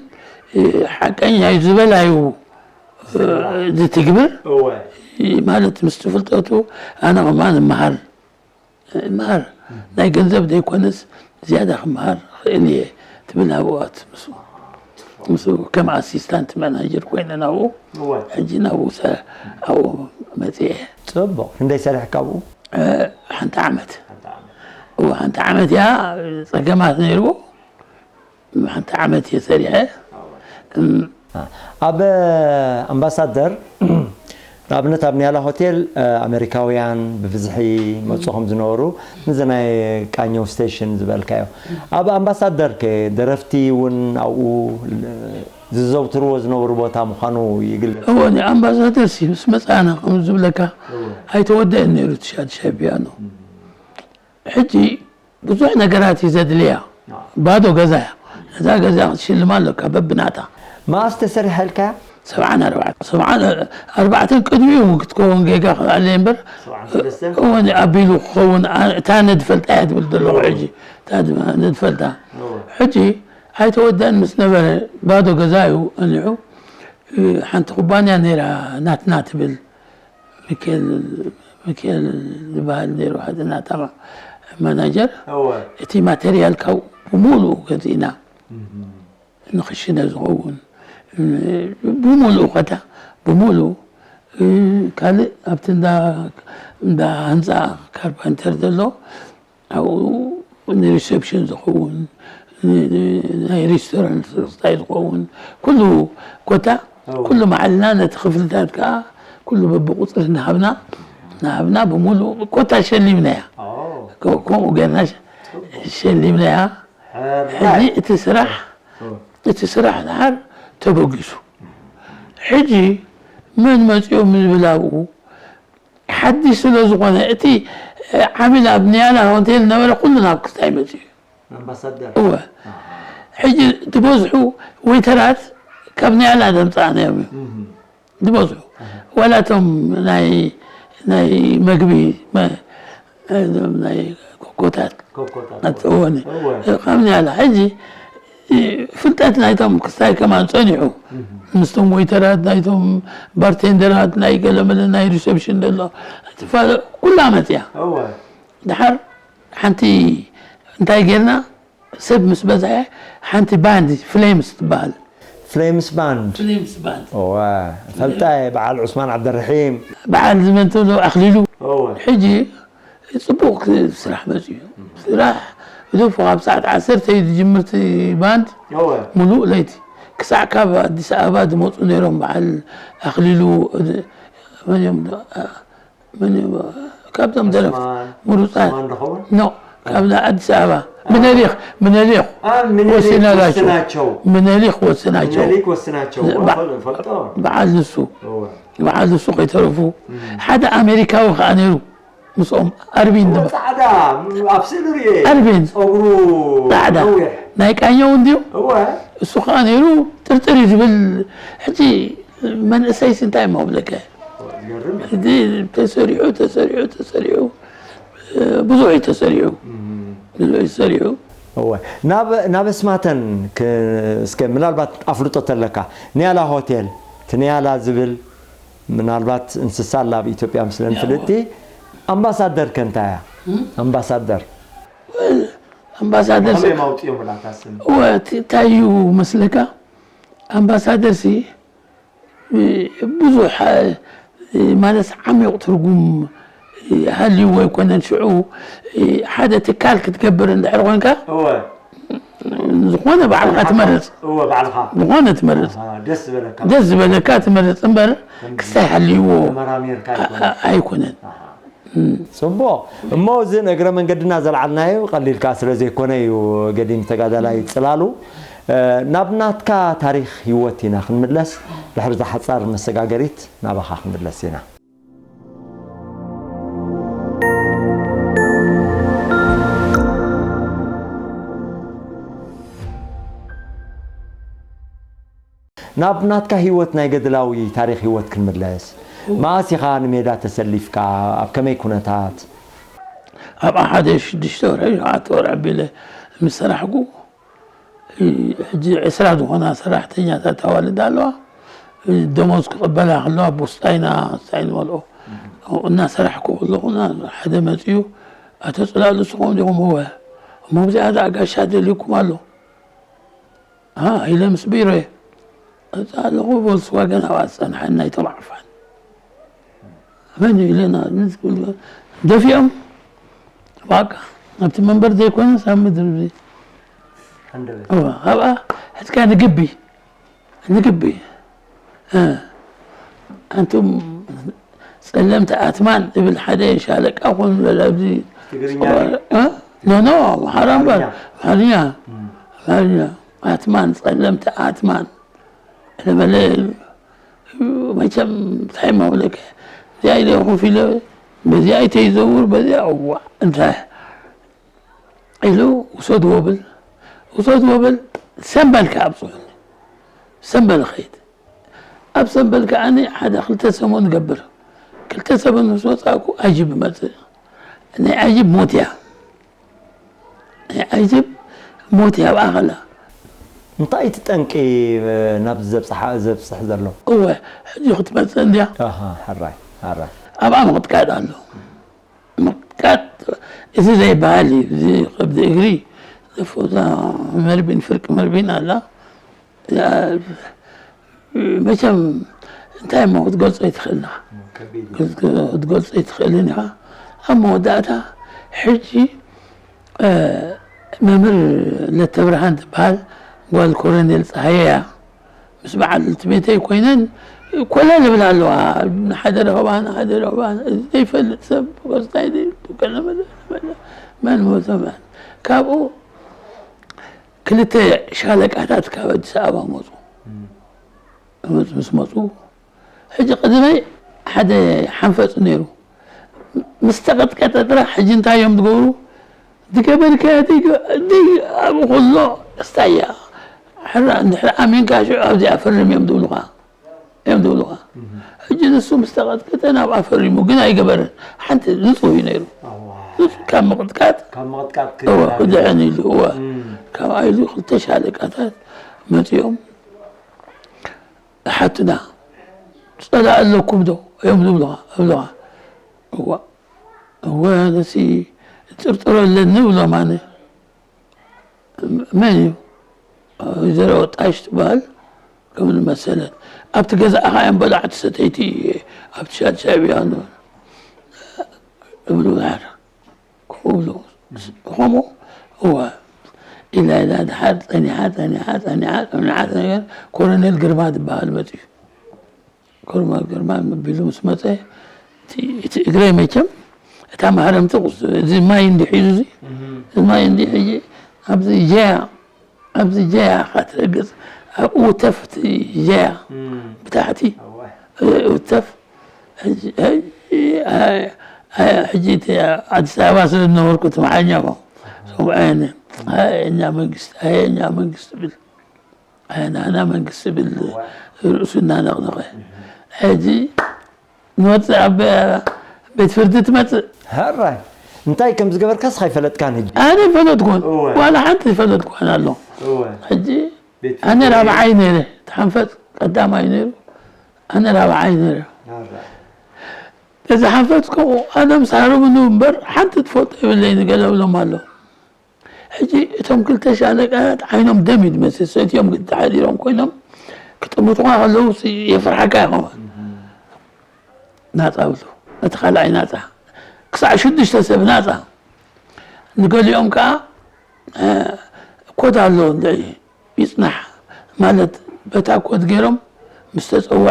ሓቀኛ እዩ ዝበላዩ ዝትግብር ማለት ምስቲ ፍልጠቱ ኣነ ከማን እመሃር እምሃር ናይ ገንዘብ ዘይኮነስ ዝያዳ ክምሃር ክእል እየ ትብል ኣብኡ ኣት ምስ ምስ ከም ኣሲስታንት ማናጀር ኮይነ ናብኡ ሕጂ ናብኡ ኣብኡ መፅአ ፅቡቕ ክንደይ ሰሪሕካ ኣብኡ ሓንቲ ዓመት እዎ ሓንቲ ዓመት እያ ፀገማት ነይርዎ ሓንቲ ዓመት እየ ሰሪሐ ኣብ ኣምባሳደር ንኣብነት ኣብ ኒያላ ሆቴል ኣሜሪካውያን ብብዝሒ መፁ ከም ዝነበሩ ንዚ ናይ ቃኘው ስቴሽን ዝበልካዮ ኣብ ኣምባሳደር ከ ደረፍቲ እውን ኣብኡ ዝዘውትርዎ ዝነበሩ ቦታ ምዃኑ ይግለፅ እወ ኣምባሳደር ሲ ምስ መፃና ከም ዝብለካ ኣይተወደአን ነይሩ ትሻድሻይ ፒያኖ ሕጂ ብዙሕ ነገራት እዩ ዘድልያ ባዶ ገዛ እያ ነዛ ገዛ ክትሽልማ ኣለካ በብናታ መኣስ ተሰሪሐ ኢልካያ ሰብዓን ኣርባዕተን ሰብዓን ኣርባዕተን ቅድሚኡ እውን ክትከውን ጌጋ ክኣለ እምበር እውን ኣቢሉ ክኸውን እታ ነድፈልጣ እያ ትብል ዘለኹ ሕጂ እታ ድማ ነድፈልጣ ሕጂ ኣይተወደአን ምስ ነበረ ባዶ ገዛ እዩ ቀኒዑ ሓንቲ ኩባንያ ነይራ ናትና ትብል ሚካኤል ዝበሃል ነይሩ ሓደ ናታ ማናጀር እቲ ማቴሪያል ካብ ብሙሉኡ ገዚእና ንክሽነ ዝኸውን ብሙሉኡ ከታ ብሙሉኡ ካልእ ኣብቲ እንዳ ህንፃ ካርፓንተር ዘሎ ኣብኡ ንሪሰፕሽን ዝኸውን ናይ ሬስቶራንት ስርፅታይ ዝኸውን ኩሉ ኮታ ኩሉ ማዕልና ነቲ ክፍልታት ከኣ ኩሉ በብቁጽሪ እናሃብና እናሃብና ብምሉእ ኮታ ሸሊምናያ። ከምኡ ጌርና ሸሊምናያ። ሕጂ እቲ ስራሕ እቲ ስራሕ ድሓር ተበጊሱ። ሕጂ መን መጺኦም ንብል ኣብኡ ሓድሽ ስለ ዝኾነ፣ እቲ ዓሚል ኣብ ንያላ ሆቴል ነበረ፣ ኩሉ ናብ ክስታይ መጺኡ። ኣምባሳደር። እወ። ሕጂ ዝበዝሑ ወይተራት ካብ ንያላ ዘምጻእናዮም እዮም። ዝበዝሑ። ዋላ እቶም ናይ፣ ናይ መግቢ፣ መ-፣ እዞም ናይ ኮኮታት። ኮኮታት። ኣትወኒ። እወ። ካብ ንያላ። ሕጂ፣ ፍልጠት ናይቶም ክስታይ ከማን ጸኒሑ። ምስቶም ወይተራት፣ ናይቶም ባርቴንደራት፣ ናይ ገለመለ ናይ ሪሰፕሽን ዘሎ። ትፋለ-፣ ኩላ መጽያ። እወ። ድሓር ሓንቲ እንታይ ጌርና፣ ሰብ ምስ በዝሐ ሓንቲ ባንድ ፍሌምስ ትበሃል። ፍሌምስ ባንድ። ፍሌምስ ባንድ። እወ፣ ፈልጣ እየ፣ በዓል ዑስማን ዓብደርሒም። በዓል ዝመን ትብሎ ኣኽሊሉ። እወ። ሕጂ ጽቡቕ ክ-፣ ስራሕ መጺኡ። ስራሕ ብደፉ ካብ ሰዓት ዓሰርተ እዩ ዝጅምር እቲ ባንድ። እወ። ሙሉእ ለይቲ። ክሳዕ ካብ ኣዲስ ኣበባ ዝመጹ ነይሮም፣ በዓል ኣኽሊሉ፣ መን እዮም? መን እዩ? ካብዞም ደረፍቲ ዑስማን፣ ምሩፃት። ዑስማን ዶ ኸውን? ኖ፣ ካብ ናይ ኣዲስ ኣበባ። ምነሊኽ፣ ምነሊኽ አ፣ ምኒልክ ወስናላቸው። ወስናቸው። ምነሊኽ ወስናቸው። ምኒልክ ወስናቸው። በ-፣ ፈል-፣ ፈልጦ። በዓል ንሱ። እወ። በዓል ንሱ ከይተረፉ። ሓደ ኣሜሪካዊ ከዓ ነይሩ። ምስኦም ኣርቢን እወ፣ ዝብ-፣ ጻዕዳ፣ ኣብ ስእሊ ርእየ። ኣርቢን። ጸጉሩ ጻዕዳ። ነዊሕ። ናይ ቃኘው እንድዩ። እወ። እሱ ከዓ ነይሩ ጥርጥር እዩ ዝብል። ሕጂ መንእሰይስ እንታይ እሞ ክብለካ? ዝገርም እዩ። እዚ ተሰሪሑ፣ ተሰሪሑ፣ ተሰሪሑ፣ እ፣ ብዙሕ እዩ ተሰሪሑ። እም። ብዙሕ እዩ ተሰሪሑ። እወ። ናብ፣ ናብ ኣስማተን ክ-፣ እስከ ምናልባት ኣፍልጦ ተለካ፣ ንያላ ሆቴል፣ እቲ ንያላ ዝብል ምናልባት እንስሳ ኣላ ኣብ ኢትዮጵያ ምስለን እወ። ፍልጥቲ፣ ኣምባሳደር ከ እንታይ እያ? እም? ኣምባሳደር። ኣምባሳደር ብኸመይ ሲ-፣ ማውፅኦም ላታ ስም? እወ፣ እቲ እንታይ እዩ መስለካ? ኣምባሳደር ሲ፣ እ፣ ብዙሕ፣ እ፣ ማለት ዓሚቕ ትርጉም፣ እ፣ ሃልይዎ ኣይኮነን። ሽዑ፣ እ፣ ሓደ ትካል ክትገብር እንድሕር ኮንካ፣ እወ። ዝኾነ ባዕልኻ ትመርጽ። እወ፣ ባዕልኻ። ዝኾነ ትመርጽ። ኣሃ፣ ደስ ዝበለካ። ደስ ዝበለካ ትመርጽ እምበር፣ ከምዚ ክስታይ ሃልይዎ ተመራሚርካ ኣ-፣ ኣይኮነን። ኣ-፣ ኣይኮነን። ኣሃ። እም። ጽቡቕ። እሞ እዚ ንእግረ መንገድና ዘልዓልናዮ ቀሊል ከኣ ስለ ዘይኮነ እዩ ገዲም ተጋዳላይ ጽላሉ። እ፣ ናብ ናትካ ታሪኽ ህይወት ኢና ክንምለስ። ድሕሪ እዛ ሓጻር መሰጋገሪት ናባኻ ክንምለስ ኢና። ናብ ናትካ ህይወት፣ ናይ ገድላዊ ታሪኽ ህይወት ክንምለስ። እወ። መኣስ ኢኻ ንሜዳ ተሰሊፍካ? ኣብ ከመይ ኩነታት? ኣብ ሓደ ሽዱሽተ ወርሒ፣ ሸውዓተ ወርሒ ኣቢለ ምስ ሰራሕኩ፣ ሕጂ ዕስራ ዝኾና ሰራሕተኛታት ኣዋልድ ኣለዋ። ደሞዝ ክቕበላ ከለዋ፣ ቡስጣ ኢና፣ እንታይ ንበልኦ፣ እናሰራሕኩ ከለኹ፣ ሓደ መጺኡ፣ "ኣቶ ጽላሉ፣ ንስኹም ዲኹም?" "እወ." "እሞ፣ ብዚኣ ደኣ ጋሻ ደልዩኩም ኣሎ?" "ሃ?" ኢለ ምስ ቢሮየ፣ "እዛ ኣለኹ፣ ቮልስዋገን ኣብኣ ዝጸንሐን ናይቶም ዓፋን። መን እዩ?" ኢለና፣ ምስ ኩሉ ደፊኦም፣ ባቃ፣ ኣብቲ መንበር ዘይኮነስ ኣብ ምድሪ እዚ። ሃንደበት። እዋ፣ ኣብኣ ሕዝካ ንግቢ፣ ንግቢ። እ፣ ኣንቱም ጸለምቲ ኣትማን ዝብል ሓደ ሻለቃ ኮን በለ ኣብዚ ትግርኛ ጸዋር-፣ እ? ኖ፣ ኖ፣ ኣምሓራ እምበር። ኣምሓርኛ። ኣምሓርኛ። እም። ኣምሓርኛ። ኣትማን፣ ጸለምቲ ኣትማን። ለበለ፣ መቸም እንታይ ማውለከ? እዚኣ ኢለ ኮፍ ኢለ፣ በዚኣ ኣይተይዘውር፣ በዚኣ፣ እዋ፣ እንታይ? ኢሉ ውሰድዎ ብል፣ ውሰድዎ ብል፣ ሰምበል ከኣ ኣብጽሑኒ። ሰምበል ኸይድ። ኣብ ሰምበል ከኣ ሓደ ክልተ ሰሙን ገብር። ክልተ ሰሙን ምስ ወጻእኩ ኣጅብ መጽእ። ናይ ኣጅብ ሞት እያ። ናይ ኣጅብ ሞት እያ ኣብኣ ኸላ። እንታይ እቲ ጠንቂ፣ እ፣ ናብዚ ዘብጽሓ-፣ ዘብጽሕ ዘሎ? እወ፣ ሕጂ ክትመጽእ እንድያ። ኣሃ፣ ሕራይ፣ ሕራይ። ኣብኣ ምቕጥቃጥ ኣሎ። ምቕጥቃጥ፣ እዚ ዘይበሃል እዩ። እዚ ከብዲ እግሪ፣ እዛ መርቢን፣ ፍርቂ መርቢን ኣላ። እዛ፣ መቸም፣ እንታይ እሞ ክትገልጾ ኣይትኽእልን ኢኻ። ከቢድ እዩ። ክት-፣ ክትገልጾ ኣይትኽእልን ኢኻ። ኣብ መወዳእታ፣ ሕጂ፣ እ፣ መምህር ለተብርሃን ትበሃል ጓል ኮሎኔል ጸሃየ እያ። ምስ በዓልቲ ቤተይ ኮይነን ኮለል ይብላ ኣለዋ። ንሓደ ረኸባ፣ ንሓደ ረኸባ፣ እዚ ዘይፈልጥ ሰብ፣ ቆስታይ ድዩ? ከለ መለ፣ መለ፣ መን ሞተ መን? ካብኡ ክልተ ሻለቃታት ካብ ኣዲስ ኣበባ መጹ። መጹ፣ ምስ መጹ፣ ሕጂ ቅድመይ ሓደ ሓንፈጽ ነይሩ። ምስ ተቐጥቀጠ ጥራሕ፣ ሕጂ እንታይ እዮም ዝገብሩ? ዝገበርካዮ ድግ-፣ ድግ-፣ ኣብ ኩሎ እስታያ። ሕራ፣ እንድሕር ኣሚንካ ሽዑ ኣብዚኣ ፈርም እዮም ዝብሉኻ። እዮም ዝብሉኻ። ሕጂ ንሱ ምስ ተቐጥቀጠ ናብኣ ፈሪሙ፣ ግን ኣይገበረን። ሓንቲ ንጹህ እዩ ነይሩ። ኣዋ። ንጹህ ካብ ምቕጥቃጥ ካብ ምቕጥቃጥ እወ፣ ክድሕን። ክድሕን ኢሉ፣ እወ። እም። ካብኣ ኢሉ ክልተ ሻለቃታት መጺኦም፣ "ሓትና፣ ጸላኢ ኣለኩም ዶ?" እዮም ዝብሉኻ፣ እብሉኻ። እዋ፣ እወ፣ ነሲ ጥርጥሮ ኣለኒ እብሎም ኣነ። መን እዩ? ወይዘሮ ጣሽ ትበሃል፣ ከም ዝመሰለት። ኣብቲ ገዛእኻ እዮም በላዕቲ ሰተይቲ፣ ኣብቲ ሻድሻይ ብያኑ እብሉ። ከምኡ እብሉ። ከምኡ፣ እወ። ኢላ፣ ኢላ፣ ድሓር ጸኒሓ፣ ጸኒሓ፣ ጸኒሓ፣ ጸኒሓ፣ ጸኒሓ፣ ኮሎኔል ግርማ ዝበሃል መጺኡ። ግርማ፣ ግርማ መቢሉ ምስ መጸ፣ እቲ፣ እቲ እግረይ መቸም፣ እታ ማህረምቲ ቁስ-፣ እዚ ማይ እንዲ ሒዙ እዚ፣ እህ። እዚ ማይ እንዲ ሒዙ፣ ኣብዚ ጀያ፣ ኣብዚ ጀያ ኢኻ ትረግጽ፣ ኣብኡ ውተፍ እቲ ጀያ፣ እም። ብታሕቲ፣ እዋ። እ፣ ውተፍ። ሕጂ፣ ሕጂ፣ ኣይ፣ ኣይ፣ ሕጂ እቲ ኣዲስ ኣበባ ስለ ዝነበርኩ እቲ መሓኛ እኮ፣ ሰምዐኒ። ኣይ፣ እኛ መንግስቲ፣ ኣይ፣ እኛ መንግስቲ ብል። ኣይ፣ ናህና መንግስቲ ብል እዋ። ርእሱ እናነቕነቐ። ሕጂ ንወፅእ ኣብ ቤት ፍርዲ ትመፅእ። ሕራይ፣ እንታይ ከም ዝገበርካስ ኣይፈለጥካን ሕጂ? ኣነ ኣይፈለጥኩን። እወ። ዋላ ሓንቲ ኣይፈለጥኩን ኣሎ። እወ። ሕጂ ቤት ኣነ ፍርዲ ራብዓይ ነይረ። እቲ ሓንፈፅ ቀዳማይ ነይሩ። ኣነ ራብዓይ ነይረ። ሕራይ። እዚ ሓንፈፅ ከምኡ ኣነ ምስ ሃረሙኒ እምበር ሓንቲ ትፈልጦ የብለይን ገለ እብሎም ኣሎ። ሕጂ እቶም ክልተ ሻለቃታት ዓይኖም ደም እዩ ዝመስል፣ ሰትዮም ግን ተሓዲሮም ኮይኖም ክጥምቱኻ ከለዉ ሲ-፣ የፍርሓካ ይኸውን። ናጻ ብሉ። እቲ ካልኣይ ናጻ። ክሳዕ ሽዱሽተ ሰብ ናጻ። ንገሊኦም ከኣ፣ እ፣ ኮድ ኣሎ እንድዒ ይጽናሕ። ማለት በታ ኮድ ገይሮም ምስ ተጸውዐ፣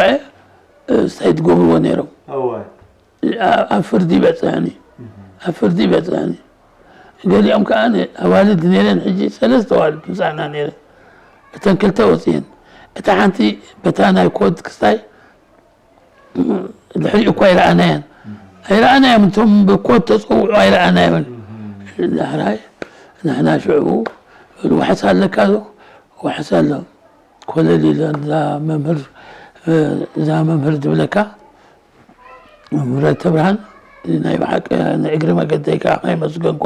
እ፣ እንታይ ትገብርዎ ነይሮም? እወ። ኣ-፣ ኣብ ፍርዲ ይበጽሐኒ። ኣብ ፍርዲ ይበጽሐኒ። ገሊኦም ከኣ ን-፣ ኣዋልድ ነይረን፣ ሕጂ ሰለስተ ኣዋልድ ምሳና ነይረን። እተን ክልተ ወጺኤን። እታ ሓንቲ በታ ናይ ኮድ ክስታይ ድሕሪኡ እኳ ኣይረኣናያን። ኣይረኣናዮም፣ እቶም ብኮድ ተጸውዑ ኣይረኣናዮምን። ዳሕራይ ንሕና ሽዑ፣ "ዋሕስ ኣለካ ዶ?" "ዋሕስ ኣሎ." ኮለል ኢለን እዛ መምህር፣ እዛ መምህር ዝብለካ፣ መምህር ተብርሃን፣ ናይ ብሓቂ ንእግሪ መገደይ ከኣ ከየመስገንኳ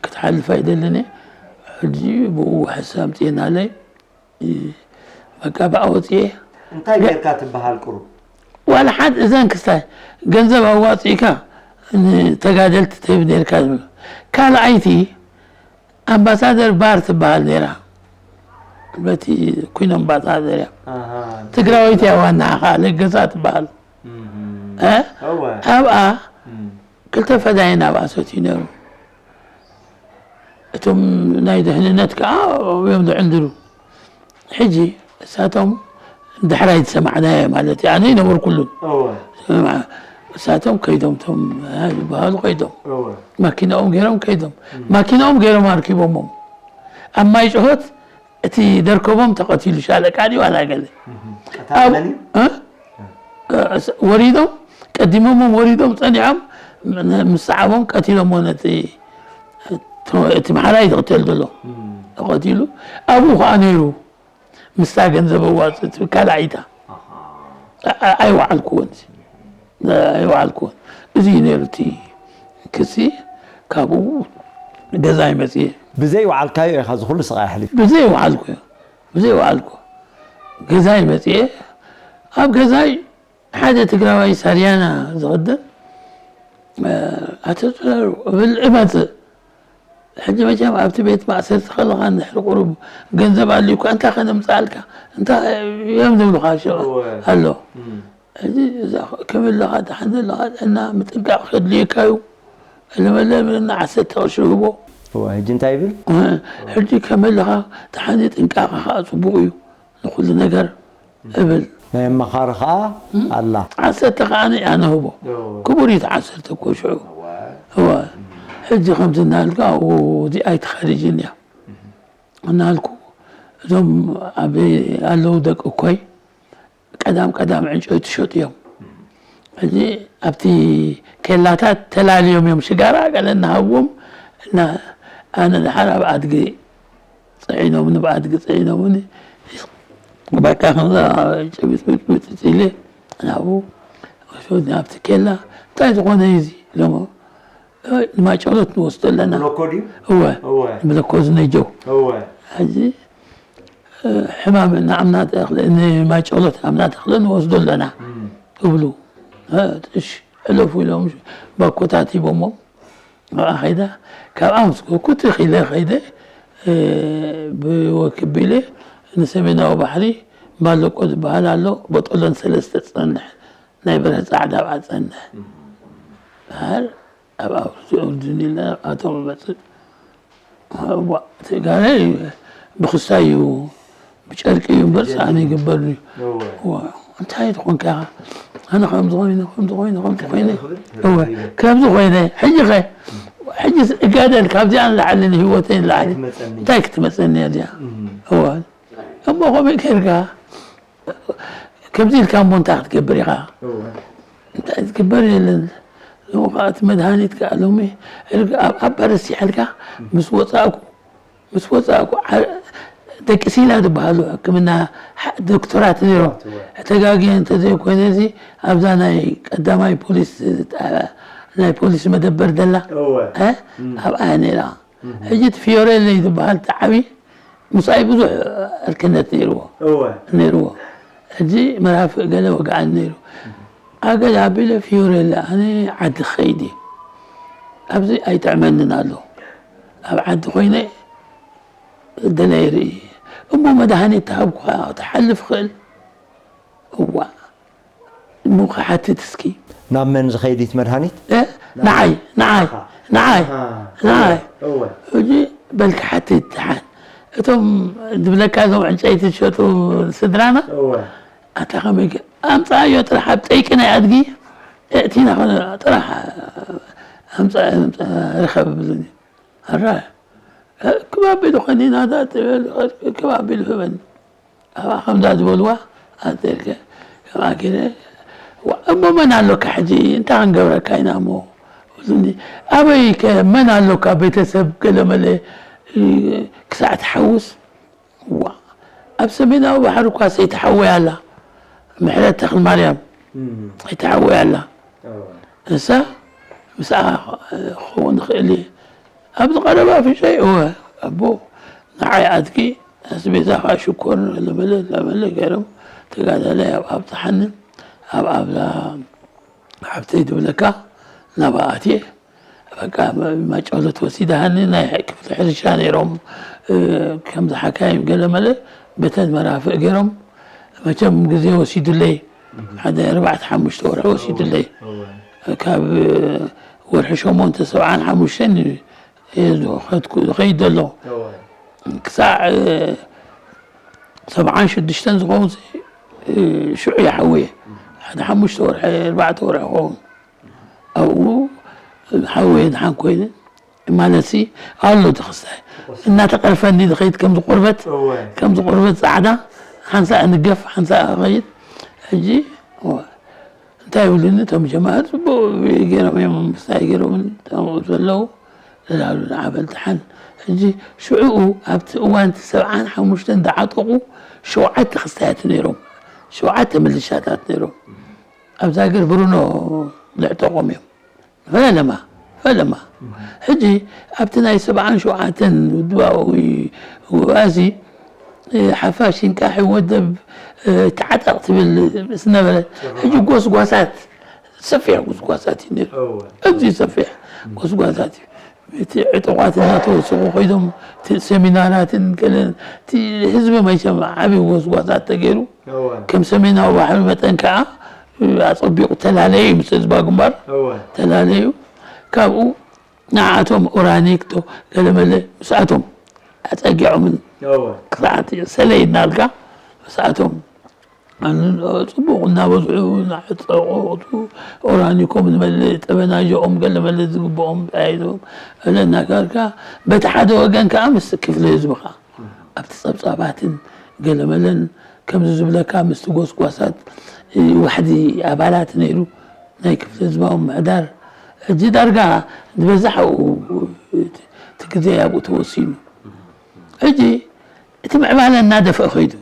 ክትሓልፍ ኣይደልን እየ። ሕጂ ብኡ ዋሕስ ኣምጽኤናለይ። በቃ ብኣ ወጽኤ። እንታይ ገ- ጌርካ ትበሃል ቁሩብ? ዋላ ሓንቲ እዘን ክስታይ ገንዘብ ኣዋጺእካ ንተጋደልቲ ትህብ ኔርካ ዝብል። ካልኣይቲ ኣምባሳደር ባር ትበሃል ኔራ። በቲ ኩን ኣምባሳደር እያ። ኣሃ። ትግራወይቲ እያ ዋናኣ ኸኣ ለገሳ ትበሃል። እም። እ? እወ። ኣብኣ እም። ክልተ ፈዳይን ኣብኣ ሰትዩ ነይሩ። እቶም ናይ ድሕንነት ከኣ እዮም ዝዕንድሩ። ሕጂ እሳቶም ዳሕራይ ዝሰማዕናዮ ማለት እዩ። ኣነ ኣይነበርኩሉን። እወ። ስምዓ፣ እሳቶም ከይዶም፣ እቶም ዝበሃሉ ከይዶም። እወ። ማኪናኦም ገይሮም ከይዶም። እም። ማኪናኦም ገይሮም ኣርኪቦሞም። ኣብ ማይ ጭሆት እቲ ደርከቦም ተቐቲሉ፣ ሻለቃ ድዩ ዋላ ገለ። እም። ቀታሊ ኣብ-፣ መን እዩ? እ? ወሪዶም፣ ቀዲሞሞም ወሪዶም ጸኒዖም፣ ም-፣ ምስ ሰዓቦም ቀቲሎሞ ነቲ፣ እቲ መሓላይ ዝቕተል ዘሎ። እም። ተቐቲሉ። ኣብኡ ኸኣ ነይሩ። ምስታ ገንዘብ ኣዋጽእ ትብል ካልኣይታ። ኣሃ። ኣ-፣ ኣ-፣ ኣይወዓልኩዎን። ኣይወዓልኩዎን። እዚ እዩ ነይሩ እቲ ክሲ። ካብኡ ገዛይ መጽየ። ብዘይ ወዓልካዮ ኢኻ እዚ ኩሉ ስቓይ ኣሕሊፍ? ብዘይ ወዓልኩ፣ ብዘይ ወዓልኩ። ገዛይ መጽየ። ኣብ ገዛይ ሓደ ትግራዋይ ሳርያና ዝኽደን፣ እ፣ "ኣቶ ጽረሩ" እብል እመጽእ። ሕጂ መቸም ኣብቲ ቤት ማእሰርቲ ከለኻ እንድሕሪ ቁሩብ ገንዘብ ኣልዩካ፣ "እንታይ ከነምጽኣልካ? እንታይ እዮም ዝብሉኻ?" ሸ-፣ እወ። ኣሎ። እም። ሕጂ እዛ ከመይ ኣለኻ? ደሓን ዘለኻ? ጥዕና ምጥንቃቕ ከድልየካ እዩ። እለመለ እብለና ዓሰርተ ቅርሺ ህቦ። እወ፣ ሕጂ እንታይ ይብል? እ፣ ሕጂ ከመይ ኣለኻ? ደሓን እዩ፣ ጥንቃቐ ከኣ ጽቡቕ እዩ ንኹሉ ነገር። እብል። ናይ ኣማኻሪ ኸዓ ኣላ። ዓሰርተ ኸዓ ኣነ ህቦ። ክቡር እዩ እቲ ዓሰርተ እኮ ሽዑ። እወ። ሕጂ ከምዚ እናልካ፣ እዚኣ ኣይትኸድጅን እያ እናልኩ፣ እዞም ኣብ ኣለዉ ደቂ እኮይ ቀዳም ቀዳም ዕንጨይቲ ይሸጡ እዮም። ሕጂ ኣብቲ ኬላታት ተላልዮም እዮም ሽጋራ ገለ እናሃብዎም፣ እና ኣነ ደሓር ኣብ ኣድጊ ጽዒኖምኒ፣ ብኣድጊ ጽዒኖምኒ፣ በቃ ከምዛ ጭብጥብጥብጥ ኢለ ናብኡ ወሰዱኒ ኣብቲ ኬላ። "እንታይ ዝኾነ እዩ እዚ?" ኢሎሞ፣ "ንማይ ጨሎት ንወስዶ ኣለና." ብሎኮ ድዩ? እወ፣ እወ። ብሎኮ ዝነጀው። እወ። ሕጂ፣ እ፣ ሕማም ንኣምና ተኽለ፣ ንማይ ጨሎት ኣምና ተኽለ ንወስዶ ኣለና እም። ትብሉ። እ፣ እሺ፣ ሕለፉ ኢሎም ባኮታት ሂቦሞ። ኣብኣ ኸይዳ፣ ካብኣ ምስ ኩቲ ኺለ ኸይደ፣ እ፣ ብወክቢለ ንሰሜናዊ ባሕሪ ባለቆ ዝበሃል ኣሎ፣ በጦሎን ሰለስተ ጸንሕ፣ ናይ በርሀ ጻዕዳ ኣብኣ ጸንሕ። እም። በሃል፣ ኣብ ኣውርድ፣ ኣውርድኒ ኢለ፣ ኣቶም መጽእ። እዋ፣ ተጋዳላይ ብክስታይ እዩ፣ ብጨርቂ እዩ እምበር ሳእኒ ይግበር እዩ። እወ። እዋ፣ እንታይ ትኾንካ ኢኻ? ኣነ ከምዚ ኮይነ፣ ከምዚ ኮይነ፣ ከምዚ ኮይነ። እወ፣ ከምዚ ኮይነ። ሕጂ ኸ? ሕጂ እጋደል፣ ካብዚኣ ንላዕሊ ንህይወተይ ንላዕሊ። ኣይትመጸኒ። እንታይ ክትመጸኒ እያ እዚኣ? እም። እወ። እሞ ከመይ ጌርካ? ከምዚ ኢልካ እሞ እንታይ ክትገብር ኢኻ? እወ። እንታይ ዝግበር የለን። ሎሚ ከዓ እቲ መድሃኒት ከዓ ሎሚ ኢልካ ኣብ፣ ኣብ በረስ ይሓልካ ምስ ወፃእኩ፣ ምስ ወፃእኩ ዓ-፣ ደቂ ሲላ ዝበሃሉ ሕክምና ሓ-፣ ዶክተራት ነይሮም። እወ። ተጋግየ እንተዘይኮይነ እዚ ኣብዛ ናይ ቀዳማይ ፖሊስ፣ ጣ-፣ ናይ ፖሊስ መደበር ደላ፣ እወ። እ? እም። ኣብኣ እያ ነይራ። እም። ሕጂ እቲ ፊዮሬለ ዝበሃል እቲ ዓብዪ ምስኣይ ብዙሕ ዕርክነት ነይርዎ። እወ። ነይርዎ። ሕጂ መራፍእ ገለ ወግዓኒ ነይሩ። ኣገለ ኣቢለ ፊዮሬለ፣ ኣነ ዓዲ ክኸይድ እየ። ኣብዚ ኣይጥዕመንን ኣሎ። ኣብ ዓዲ ኮይነ ደለየ ርኢ። እሞ መድሃኒት ተሃብኩኻ ትሓልፍ ክእል? እዋ። እሞ ክሓትት እስኪ። ናብ መን ዝኸይድ እቲ መድሃኒት? እ? ንዓይ፣ ንዓይ፣ ንዓኻ? ንዓይ፣ ኣሃ። ንዓይ። እወ። ሕጂ በል ክሓትት ደሓን። እቶም ዝብለካ እዞም ዕንጨይቲ ዝሸጡ ስድራና፣ እወ። ኣታ ከመይ ገ-፣ ኣምጽኣዮ ጥራሕ ኣብ ጠይቂ ናይ ኣድጊ፣ እእቲና ኸነ ጥራሕ ኣምጽኣ፣ ኣምጽኣ፣ ርኸብ ብሉኒ። ኣረ፣ ክብ ኣቢሉ ኸኒና፣ እዛ ትብል፣ ክብ ኣቢሉ ህበኒ። ኣብኣ ከምዛ ዝበልዋ፣ ኣንተ ኢልከ፣ ከምኣ ገይረ፣ ዋ፣ እሞ መን ኣሎካ ሕጂ? እንታይ ክንገብረካ ኢና እሞ? በሉኒ። ኣበይ ከ መን ኣሎካ? ቤተሰብ ገለመለ፣ እ፣ ክሳዕ ትሓውስ? ዋ፣ ኣብ ሰሜናዊ ባሕሪ እኳ ሰይቲ ሓወይ ኣላ። ምሕረት ተኽለማርያም እም። ሰይቲ ሓወይ ኣላ። እወ። ንሳ ምስኣ ክኸውን ይኽእል እየ። ኣብዚ ቀረባ ፍሸይ፣ እወ፣ ኣቦ፣ ንዓይ ኣድጊ፣ ኣስቤዛ ኸዓ ሽኮር፣ ለመለ፣ ለመለ ገይሮም ተጋዳላይ ኣብ ኣብጽሓኒ። ኣብ ኣብዛ ሓብተይ ትብለካ ናብኣ ኣትየ። በቃ፣ ማጨሎት ወሲዳሃኒ፣ ናይ ክፍሊ ሕርሻ ነይሮም፣ እ፣ ከምዚ ሓካይም ገለመለ፣ በተን መራፍእ ገይሮም፣ መቸም ግዜ ወሲዱለይ፣ ሓደ ኣርባዕተ ሓሙሽተ ወርሒ ወሲዱለይ። እወ። ካብ ወርሒ ሸሞንተ ሰብዓን ሓሙሽተን እየ ዝኸድኩ፣ ዝኸይድ ዘሎ። እወ። ክሳዕ፣ እ፣ ሰብዓን ሽዱሽተን ዝኸውን፣ እ፣ ሽዑ ይሓውየ። ሓደ ሓሙሽተ ወርሒ፣ ኣርባዕተ ወርሒ ይኸውን። ኣብኡ ሓወየ ድሓን ኮይነ፣ ማለትሲ ኣሎ እቲ ክስታይ። እናተቐርፈኒ ዝኸይድ ከምዚ ቆርበት፣ እወ። ከምዚ ቆርበት ጻዕዳ፣ ሓንሳእ ንገፍ፣ ሓንሳእ እኸይድ። ሕጂ፣ እወ፣ እንታይ ይብሉኒ እቶም ጀማዓት፣ ጽቡቕ ገይሮም እዮም፣ ምስታይ ገይሮም፣ እቶም ዘለዉ፣ እላሉ ንዓበል ድሓን። ሕጂ፣ ሽዑኡ፣ ኣብቲ እዋን እቲ ሰብዓን ሓሙሽተን ዝዓጠቑ ሸውዓተ ክስታያት ነይሮም። ሸውዓተ ምልሻታት ነይሮም። ኣብዛ ሃገር ብሩኖ ዘዕጠቖም እዮም። ፈለማ፣ ፈለማ። ሕጂ ኣብቲ ናይ ሰብዓን ሸውዓተን ውድባዊ ውግኣሲ፣ እ፣ ሓፋሽ ይንቃሕ ወደብ፣ እ፣ ተዓጠቕ ትብል ምስ ነበረ፣ ሕጂ ጎስጓሳት፣ ሰፊሕ ጎስጓሳት እዩ ነይሩ። እወ። ኣዝዩ ሰፊሕ ጎስጓሳት እዩ። እቲ ዕጡቓት እናተወሰኹ ከይዶም፣ እቲ ሰሚናራትን ገለን፣ እቲ ህዝቢ መቸም ዓብዪ ጎስጓሳት ተገይሩ፣ እወ። ከም ሰሜናዊ ባሕሪ መጠን ከዓ ኣጸቢቑ ተላለየ እዩ ምስ ህዝባ ግንባር። እወ። ተላለዩ። ካብኡ ንዓቶም ኦራኒክቶ ገለመለ ምስኣቶም ኣጸጊዖምን እወ። ክሳዕ ሰለይ እናልካ ምስኣቶም ኣነ ጽቡቕ እናበዝሑ እናዕጸቑ ኦራኒኮም ንመልእ ጠበናጀኦም ገለ መለ ዝግብኦም ተያይዞም እለ እናገበርካ በቲ ሓደ ወገን ከዓ ምስ ክፍሊ ህዝብኻ ኣብቲ ጸብጻባትን ገለመለን ከምዚ ዝብለካ ምስቲ ጎስጓሳት ዋሕዲ ኣባላት ነይሩ ናይ ክፍሊ ህዝባዊ ምሕዳር ሕጂ ዳርጋ ዝበዛሕ እቲ ግዜ ኣብኡ ተወሲኑ ሕጂ እቲ ምዕባለ እናደፍአ ኸይዱ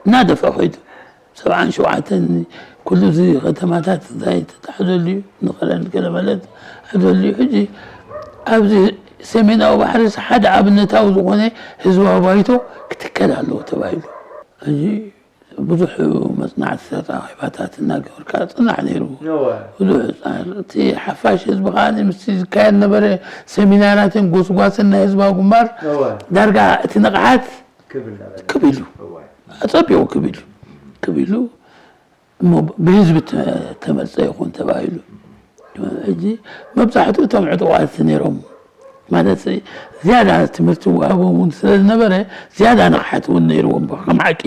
እናደፍአ ኸይዱ ሰብዓን ሸውዓተን ኩሉ እዚ ከተማታት እንታይ ተታሕዘሉ እዩ ንኸረን ገለመለ ተታሕዘሉ እዩ ሕጂ ኣብዚ ሰሜናዊ ባሕርስ ሓደ ኣብነታዊ ዝኾነ ህዝባዊ ባይቶ ክትከል ኣለዎ ተባሂሉ ሕጂ ብዙሕ መፅናዕቲ ተጣቂባታት እናገበርካ ፅናዕ ነይሩ ብዙሕ እቲ ሓፋሽ ህዝቢ ከዓ ምስቲ ዝካየድ ነበረ ሰሚናራትን ጎስጓስን ናይ ህዝባዊ ግንባር ዳርጋ እቲ ንቕሓት ክብ ኢሉ ኣፀቢቑ ክብ ኢሉ ክብ ኢሉ እሞ ብህዝቢ ተመርፀ ይኹን ተባሂሉ ሕጂ መብዛሕትኡ እቶም ዕጡቓት ነይሮም ማለት ዝያዳ ትምህርቲ ወሃቦም እውን ስለ ዝነበረ ዝያዳ ንቕሓት እውን ነይርዎም ከም ሓቂ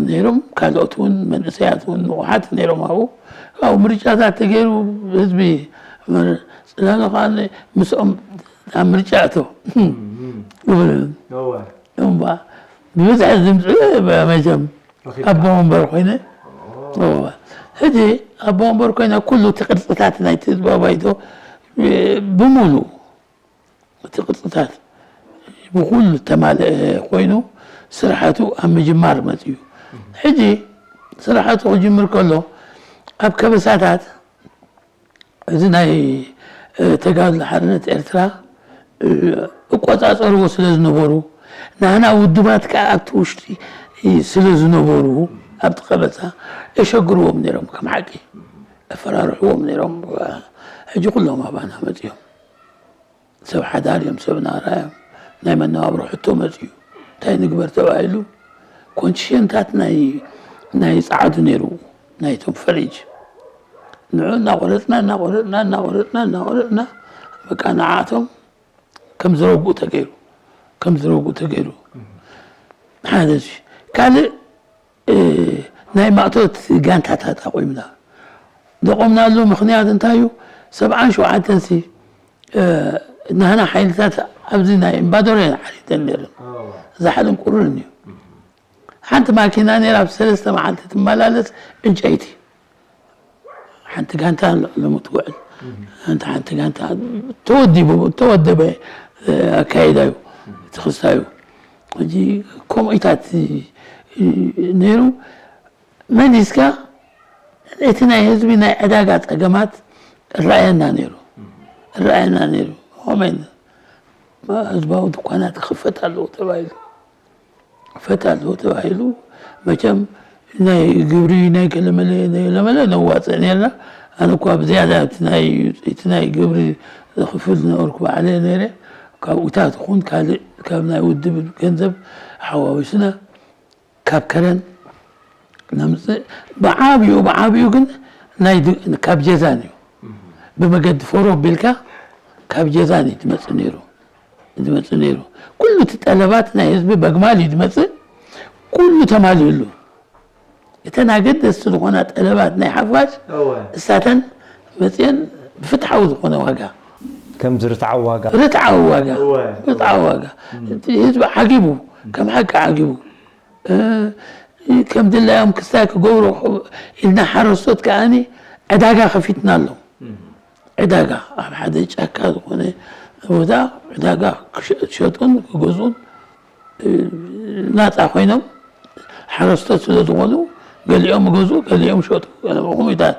ነይሮም ካልኦት እውን መንእሰያት እውን ንቑሓት ነይሮም ኣብኡ ካብኡ ምርጫታት ተገይሩ ህዝቢ ፅላሎ ከዓ ምስኦም ኣብ ምርጫ እቶ እምባ ብብዝሒ ድምፂ መቸም ኣቦ ወንበር ኮይነ ሕጂ ኣቦ ወንበር ኮይነ ኩሉ እቲ ቅርፅታት ናይቲ ህዝባዊ ባይቶ ብሙሉ እቲ ቅርፅታት ብኩሉ ተማልአ ኮይኑ ስራሓቱ ኣብ ምጅማር መፅዩ ሕጂ ስራሓቱ ክጅምር ከሎ ኣብ ከበሳታት እዚ ናይ ተጋድሎ ሓርነት ኤርትራ እቆፃፀርዎ ስለ ዝነበሩ ናህና ውድባት ከዓ ኣብቲ ውሽጢ ስለ ዝነበሩ ኣብቲ ቀበፃ የሸግርዎም ነይሮም ከም ሓቂ ኣፈራርሕዎም ነይሮም ሕጂ ኩሎም ኣባና መፅዮም ሰብ ሓዳር እዮም ሰብ ናራ እዮም ናይ መነባብሮ ሕቶ መፅዩ እንታይ ንግበር ተባሂሉ ኮንሽንታት ናይ ናይ ፃዓዱ ነይሩ ናይቶም ፈሪጅ ንዑ እናቆረፅና እናቆረፅና እናቆረፅና እናቆረፅና በቃ ንዓቶም ከም ዝረግኡ ተገይሩ ከም ዝረግኡ ተገይሩ ሓደ ካልእ ናይ ማእቶት ጋንታታት ኣቑምና ዘቆምናሉ ምኽንያት እንታይ እዩ ሰብዓን ሸውዓተን ሲ ናህና ሓይልታት ኣብዚ ናይ እምባዶርያን ዓሪተን ነይረን ዛሕልን ቁርን እዩ ሓንቲ ማኪና ነይራ ኣብ ሰለስተ መዓልቲ ትመላለስ ዕንጨይቲ ሓንቲ ጋንታ ሎሚ ትውዕል ሓንቲ ሓንቲ ጋንታ ተወዲቡ ተወደበ ኣካይዳ እዩ ትኽስታ እዩ ሕጂ ከምኡታት ነይሩ መሊስካ እቲ ናይ ህዝቢ ናይ ዕዳጋ ፀገማት እረኣየና ነይሩ እረኣየና ነይሩ ሆመን ህዝባዊ ድኳናት ክኽፈት ኣለዎ ተባሂሉ ክኽፈት ኣለዎ ተባሂሉ መቸም ናይ ግብሪ ናይ ገለመለ ገለመለ ነዋፅእ ነርና ኣነ እኳ ብዝያዳ እቲ ናይ ግብሪ ዝኽፍል ዝነበርኩ ባዕለ ነይረ ካብኡታት ይኹን ካልእ ካብ ናይ ውድብ ገንዘብ ሓዋዊስና ካብ ከረን ነምፅእ ብዓብኡ ብዓብኡ ግን ናይ ካብ ጀዛን እዩ ብመገዲ ፎሮ ቢልካ ካብ ጀዛን እዩ ትመፅእ ነይሩ ዝመፅእ ነይሩ ኩሉ እቲ ጠለባት ናይ ህዝቢ በግማል እዩ ዝመፅእ ኩሉ ተማልእሉ እተን ኣገደስቲ ዝኾና ጠለባት ናይ ሓፋሽ እሳተን መፅየን ብፍትሓዊ ዝኾነ ዋጋ ከም ዝርትዓዊ ዋጋ ርትዓዊ ዋጋ ርትዓዊ ዋጋ ህዝቢ ዓጊቡ ከም ሓቂ ዓጊቡ ከም ድላዮም ክስታይ ክገብሩ ኢልና ሓረስቶት ከዓኒ ዕዳጋ ከፊትና ኣሎ ዕዳጋ ኣብ ሓደ ጫካ ዝኾነ ቦታ ዕዳጋ ክሸጡን ክገዝኡን ናፃ ኮይኖም ሓረስቶት ስለ ዝኾኑ ገሊኦም ገዝኡ ገሊኦም ሸጡ ኮሚታት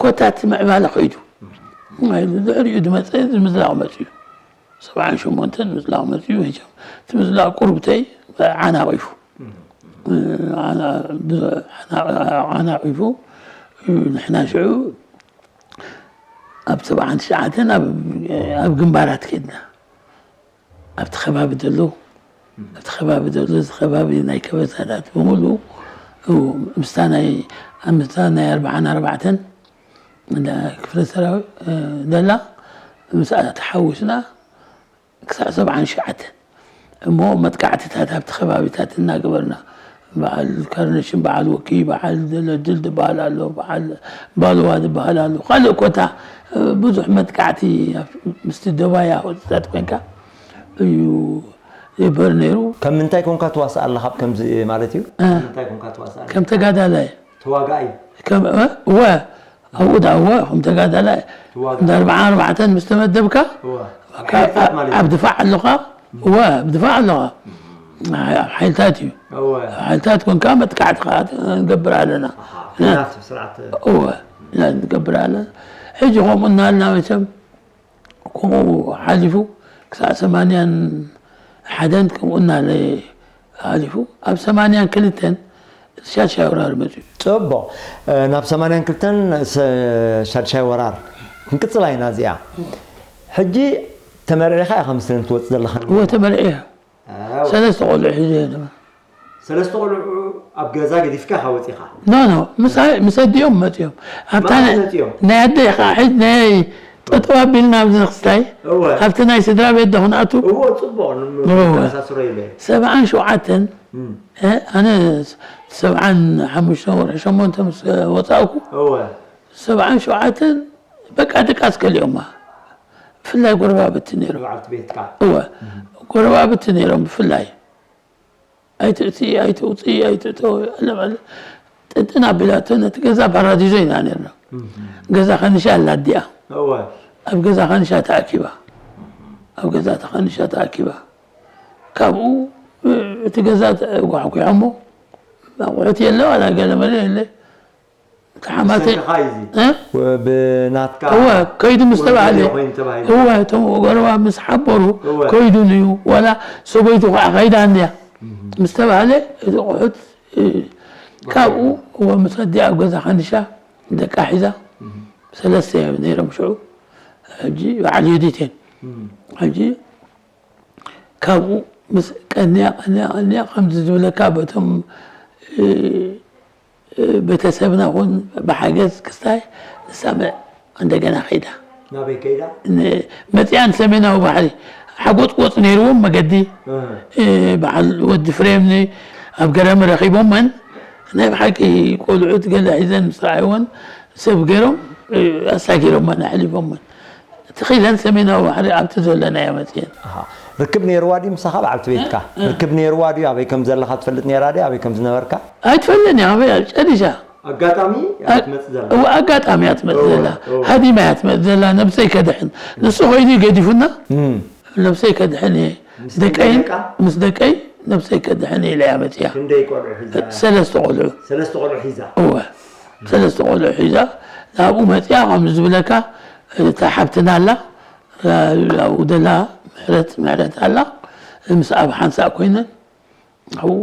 ኮታት ምዕባለ ከይዱ ድሕሪኡ ዝመፀ ዝምዝላቕ መፅኡ ሰብዓን ሸሞንተን ምዝላቕ መፅኡ ሄጀም እቲ ምዝላቕ ቁርብተይ ዓና ቂፉ ዓና ቂፉ ንሕና ሽዑ ኣብ ሰብዓን ትሽዓተን ኣብ ግንባራት ከድና ኣብቲ ከባቢ ዘሎ ኣብቲ ከባቢ ዘሎ እዚ ከባቢ ናይ ከበሳታት ብምሉ ምስታ ናይ ምስታ ናይ ኣርባዓን ኣርባዕተን ክፍለ ሰራዊት ደላ ምስኣ ተሓዊስና ክሳዕ ሰብዓን ትሽዓተን እሞ መጥቃዕትታት ኣብቲ ከባቢታት እናገበርና በዓል ካርነሽን፣ በዓል ወኪ፣ በዓል ደለድል ዝበሃል ኣሎ፣ በዓል ባልዋ ዝበሃል ኣሎ። ካልእ ኮታ፣ እ፣ ብዙሕ መጥቃዕቲ ኣብ፣ ምስቲ ደባያ ወፅታት ኮንካ እዩ ይበር ነይሩ። ከም ምንታይ ኮንካ ትዋስእ ኣለኻ? ኣብ ከምዚ ማለት እዩ? እ። ከም ምንታይ ኮንካ ትዋስእ ኣለኻ? ከም ተጋዳላይ። ተዋጋኢ? ከም፣ እ፣ ወ፣ ኣብኡ ዳ፣ ወ፣ ከም ተጋዳላይ። ተዋጋኢ። እንዳ ኣርብዓ ኣርባዕተን ምስ ተመደብካ፣ እወ። በቃ፣ ሓይልታት ማለት እዩ። ኣብ ድፋዕ ኣለኻ። እወ፣ ኣብ ድፋዕ ኣለኻ። ኣብ ሓይልታት እዩ። እወ። ኣብ ሓይልታት ኮንካ መጥቃዕቲ ከዓ ንገብር ኣለና። ኣሃ፣ ና-፣ ኩናት ስርዓት። እወ፣ ና-፣ ንገብር ኣለና። ሕጂ ከምኡ እናልና መቸም ከምኡ ሓሊፉ ክሳዕ ሰማንያን ሓደን ከምኡ እናለ ሓሊፉ ኣብ ሰማንያን ክልተን ሻድሻይ ወራር መፅዩ። ጽቡቕ። እ፣ ናብ ሰማንያን ክልተን ሰ-፣ ሻድሻይ ወራር ክንቅጽላ ኢና እዚኣ። ሕጂ ተመርዒኻ ኢኻ መስለኒ ትወጽእ ዘለኻ። እወ፣ ተመርዒ እየ። ኣዎ። ሰለስተ ቆልዑ ሒዘ እየ ድማ። ሰለስተ ቆልዑ ኣብ ገዛ ገዲፍካ ኢኻ ወጺኻ? ኖ፣ ኖ፣ ምሳይ፣ ምስ ኣዲኦም መጺኦም። ኣብታ መዓስ ናይ፣ መጺኦም? ናይ ኣደይ ኸዓ ሕጂ ናይ ጠጠው ኣቢልና ኣብዚ ክስታይ፣ እወ። ኣብቲ ናይ ስድራ ቤት ዶ ክንኣቱ? እወ፣ ጽቡቕ፣ ን-፣ እወ። ተኣሳስሮ ኢለ። ሰብዓን ሸውዓተን፣ እም። እ፣ ኣነ ሰብዓን ሓሙሽተን ወርሒ ሸሞንተ ምስ ወጻእኩ፣ እወ። ሰብዓን ሸውዓተን በቃ ድቃስ ከሊኦማ። ብፍላይ ጎረባብቲ ነይሮም። በዓልቲ ቤትካ? እወ። እም። ጎረባብቲ ነይሮም ብፍላይ። ኣይትእትዪ፣ ኣይትውፅዪ፣ ኣይትእተዊ፣ ኣለ በለ። ጥንጥን ኣቢላቶ ነቲ ገዛ ፓራዲዞ ኢና ነርና። እም። ገዛ ከንሻ ኣላ ኣዲኣ። እወ። ኣብ ገዛ ከንሻ ተኣኪባ። ኣብ ገዛ ተኸንሻ ተኣኪባ። ካብኡ፣ እ፣ እቲ ገዛ ተ-፣ ጓሕጒሖሞ። ኣቑሑት የለ፣ ዋላ ገለ መለ የለ። እቲ ሓማተይ ብሰንክኻ እዩ እዚ? እ? ወ-፣ ብናትካ እወ፣ ከይዱ ምስ ወንጀል ተባህለ። እዩ ኮይኑ ተባሂሉ። እወ፣ እቶም ጎረባ ምስ ሓበሩ እወ። ከይዱ እዩ። ዋላ ሰበይቱ ከዓ ከይዳ እንድያ። እም። ምስ ተባህለ፣ እቲ ኣቑሑት፣ እ፣ ካብኡ፣ እወ፣ ምስ ኣዲኣ ኣብ ገዛ ከንሻ ደቃ ሒዛ። እም። ሰለስተ እዮም ነይሮም ሽዑ። ሕጂ በዓል ዮዲት እየን። እም። ሕጂ ካብኡ ምስ ቀንያ፣ ቀንያ፣ ቀንያ ከምዚ ዝብለካ በቶም፣ እ፣ እ፣ ቤተሰብና ኹን ብሓገዝ ክስታይ ንሳምዕ እንደገና ከይዳ። ናበይ ከይዳ? ን-፣ መጽያ ንሰሜናዊ ባሕሪ ሓጎጽጎጽ ነይርዎም መገዲ። እህ። እ፣ በዓል ወዲ ፍሬም ን-፣ ኣብ ገረሚ ረኺቦመን። ናይ ብሓቂ ቆልዑት ገለ ሒዘን ምስ ረኣይወን ሰብ ገይሮም፣ እ፣ ኣሳጊሮመን ኣሕሊፎመን። ትኺለን ሰሜናዊ ባሕሪ ኣብቲ ዘለናዮ መጽየን። ኣሃ። ርክብ ነይርዋ ድዩ ምሳኻ በዓልቲ ቤትካ? እ፣ እ። ርክብ ነይርዋ ድዩ? ኣበይ ከም ዘለኻ ትፈልጥ ነይራ ድያ? ኣበይ ከም ዝነበርካ? ኣይትፈልጥን እያ፣ ኣበይ እያ ጨዲሻ። ኣጋጣሚ እያ ኣ-፣ ትመጽእ ዘላ። እወ፣ ኣጋጣሚ እያ ትመጽእ እወ፣ ዘላ። እወ። ሃዲማ እያ ትመጽእ ዘላ፣ ነብሰይ ከድሕን። ንሱ ኾይኑ ገዲፉና፣ እም። ነብሰይ ከድሕን እየ። ምስ ደቀይን፣ ደቃ? ምስ ደቀይ ነብሰይ ከድሕን ኢለ እያ መጽያ። ክንደይ ቆልዑ ሒዛ? ሰለስተ ቆልዑ። ሰለስተ ቆልዑ ሒዛ? እወ። ሰለስተ ቆልዑ ሒዛ፣ ናብኡ መጽያ፣ ከምዚ ዝብለካ፣ እታ ሓብትና ኣላ፣ ኣብኡ ደላ ምሕረት፣ ምሕረት ኣላ፣ ምስ ኣብ ሓንሳእ ኮይነን፣ ኣብኡ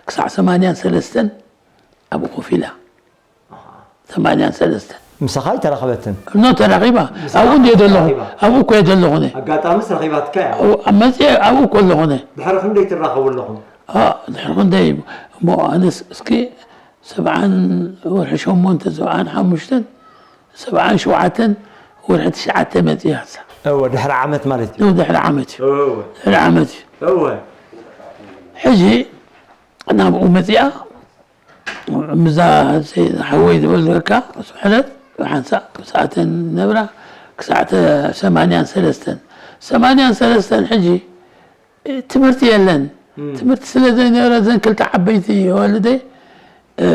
ክሳዕ ሰማንያን ሰለስተን ኣብኡ ኮፍ ኢላ። ኣሃ። ሰማንያን ሰለስተን። ምሳኻ ኣይተራኸበትን? ኖ፣ ተራኺባ። ምሳኻ ኣብኡ እንድየ ዘለኹ። ተራኺባ። ኣብኡ እኮ እየ ዘለኹ እነ። ኣጋጣምስ ረኺባትካ እያ? ኣብኡ፣ ኣብ መጽየ ኣብኡ እኮ ኣለኹ እነ። ድሕሪ ክንደይ ትራኸቡ ኣለኹም? ኣ፣ ድሕሪ ክንደይ እሞ፣ ኣነስ እስኪ ሰብዓን ወርሒ ሸሞንተ፣ ሰብዓን ሓሙሽተን፣ ሰብዓን ሸውዓተን ወርሒ ትሽዓተ መጽያ። እወ፣ ድሕሪ ዓመት ማለት እዩ። እወ፣ ድሕሪ ዓመት እዩ። እወ። ድሕሪ ዓመት እዩ። እወ። ሕጂ ናብኡ መጽያ፣ ምዛ ሓወይ ዝበልካ ስሕለት ሓንሳእ ሰዓተን ነብራ ክሳዕ ተ-፣ ሰማንያን ሰለስተን። ሰማንያን ሰለስተን ሕጂ ትምህርቲ የለን። እም። ትምህርቲ ስለ ዘይነበረ፣ እዘን ክልተ ዓበይቲ ኣዋልደይ፣ እ፣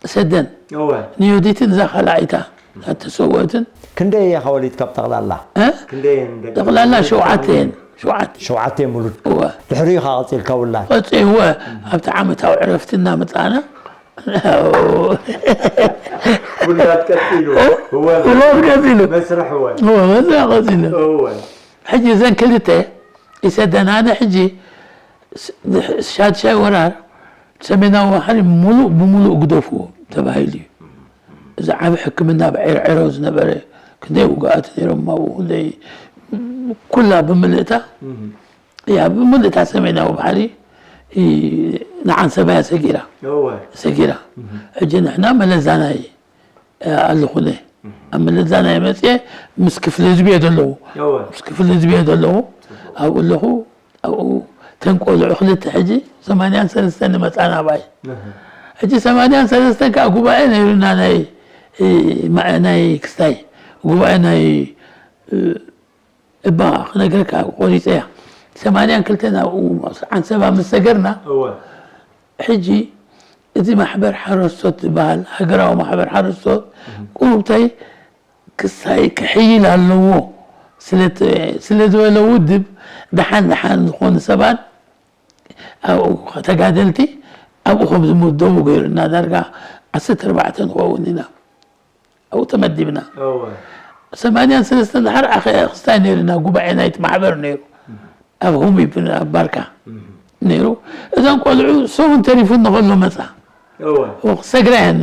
ሰደን። እወ። ንዮዲትን እዛ ካልኣይታ እታ ተሰወእትን። ክንደይ ኢኻ ወሊድካ ብጠቕላላ? እ? ክንደይ እየን ደቂ ጠቕላላ ወሊድካ? ሸውዓተ እየን። ሸውዓተ። ሸውዓተ እየን ውሉድ። እወ። ድሕሪኡ ኢኻ ቀጺልካ ውላድ? ቀጺ-፣ እወ። ኣብቲ ዓመታዊ ዕረፍቲ እናመጻእና። ውላድ ቀጺሉ። እ? እወ። ውላድ ቀጺሉ። መስርሕ እወ። እወ፣ መስርሕ ቀጺሉ። እወ። ሕጂ እዘን ክልተ ይሰደን። ኣነ ሕጂ ስ-፣ ሻድሻይ ወራር ሰሜናዊ ባሕሪ ሙሉእ ብሙሉእ ግደፍዎ ተባሂሉ እዩ። እዚ ዓቢ ሕክምና ኣብ ዔርዔሮ ዝነበረ፣ ክንደይ ውጉኣት ነይሮም ኣብኡ፣ ክንደይ፣ ኩላ ብምልእታ፣ እም። እያ ብምልእታ ሰሜናዊ ባሕሪ፣ እ፣ ንዓንሰባ እያ ሰጊራ። እወ። ሰጊራ። እም። ሕጂ ንሕና መለስ ዛናይ ኣለኹ እነ። ኣብ መለስ ዛናይ መፅየ ምስ ክፍሊ ህዝቢ እየ ዘለኹ። እወ። ምስ ክፍሊ ህዝቢ እየ ዘለኹ። ኣብኡ ኣለኹ። ኣብኡ እተን ቆልዑ ክልተ ሕጂ ሰማንያን ሰለስተን ንመጻ ናባይ። ሕጂ ሰማንያን ሰለስተን ከዓ ጉባኤ ነይሩና፣ ናይ፣ እ፣ ማ-፣ ናይ ክስታይ ጉባኤ ናይ፣ እ፣ እባ ክነግረካ ቆሪጸ እያ። ሰማንያን ክልተን ኣብኡ ዓንሰባ ምስ ሰገርና፣ ሕጂ እዚ ማሕበር ሓረስቶት ዝበሃል፣ ሃገራዊ ማሕበር ሓረስቶት፣ ቁሩብተይ ክሳይ ክሕይል ኣለዎ ስለ፣ ስለ ዝበለ ውድብ፣ ደሓን ደሓን ዝኾኑ ሰባት ኣብኡ፣ ተጋደልቲ ኣብኡ ከም ዝምደቡ ገይሩና። ዳርጋ ዓሰርተ ኣርባዕተ ንኸውን ኢና ኣብኡ ተመዲብና። ሰማንያን ሰለስተን ድሓር ኣኸ ክስታይ ነይሩና፣ ጉባኤ ናይቲ ማሕበር ነይሩ። ኣብ ሁም ይብን ኣብ ባርካ ነይሩ። እዞም ቆልዑ ሰሙን ተሪፉ እንከሎ መጻ። ክሰግራ እየን፣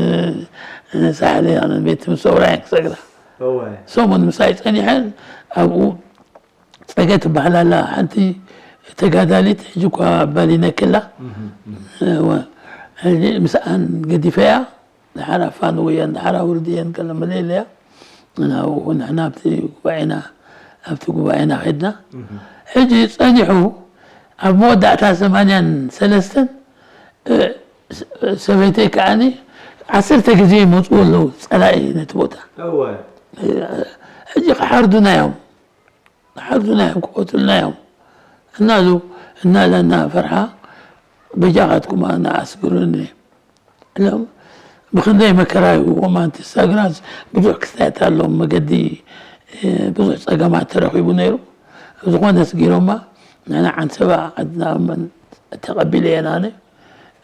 ሳሕለ ቤት ትምህርቲ ሰውራ እየን ክሰግራ። ሰሙን ምሳይ ጸኒሐን ኣብኡ ጸገ ትበሃል ኣላ ሓንቲ ተጋዳሊት፣ ሕጂ እኳ ኣባሊነክላ። እወ። ሕጂ ምስኣን ገዲፈያ፣ ድሓር ኣፋንወየን፣ ድሓር ኣውርድየን፣ ከለ መለለያ። ናብኡ ንሕና ኣብቲ ጉባኤና፣ ኣብቲ ጉባኤና ኸድና። ሕጂ ጸኒሑ፣ ኣብ መወዳእታ ሰማንያን ሰለስተን፣ እ፣ ስ-፣ ሰበይተይ ከኣኒ ዓሰርተ ግዜ ይመጽኡ ኣለዉ ጸላኢ ነቲ ቦታ። እወ። እ፣ ሕጂ ክሓርዱና እዮም። ሓዙና እዮም፣ ክቐትሉና እዮም። እናሉ፣ እናለ እናፈርሓ፣ በጃኻትኩም ኣነ ኣስግሩኒ ኢሎም። ብኽንደይ መከራ እዩ፣ ወማንቲ ሳግራስ ብዙሕ ክስታያት ኣለዎም፣ መገዲ፣ እ፣ ብዙሕ ጸገማት ተረኺቡ ነይሩ። ዝኾነ ኣስጊሮማ፣ ንሕና ዓንሰባ ዓድና እመን ተቐቢለየን ኣነ።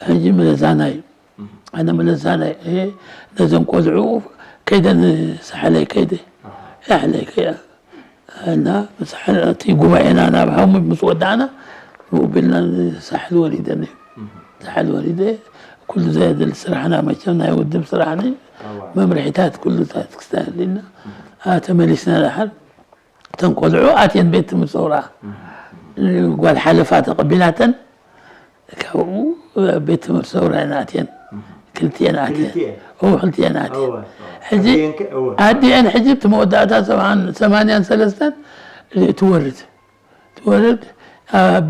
ሕጂ ምለዛናይ፣ ኣነ ምለዛናይ፣ እ፣ ነዘን ቆልዑ ከይደ ንሳሕለይ ከይደ፣ ሳሕለይ ከይደ። እና ምስ ሓ-፣ እቲ ጉባኤና ናብ ሓሙስ ምስ ወዳእና፣ ብኡ ቢልና ንሳሕል ወሪደን እዩ። ሳሕል ወሪደ፣ ኩሉ ዘየድሊ ስራሕና መቸም ናይ ውድብ ስራሕኒ፣ መምርሒታት ኩሉ ታት ክስተህልና፣ አ፣ ተመሊስና ደሓር። እተን ቆልዑ ኣትየን ቤት ትምህርቲ ሰውራ። ጓል ሓለፋ ተቐቢላተን፣ ካብኡ ቤት ትምህርቲ ሰውራ እየን ኣትየን። ክልቲኤን ኣትየን። ክልቲኤን? እዎ፣ ክልቲኤን ኣትየን። እወ፣ እወ። ሕጂ ኣዲኤን ከ-፣ እወ። ኣዲኤን ሕጂ እቲ መወዳእታ ሰብዓን፣ ሰማንያን ሰለስተን ትወርድ። ትወርድ ኣብ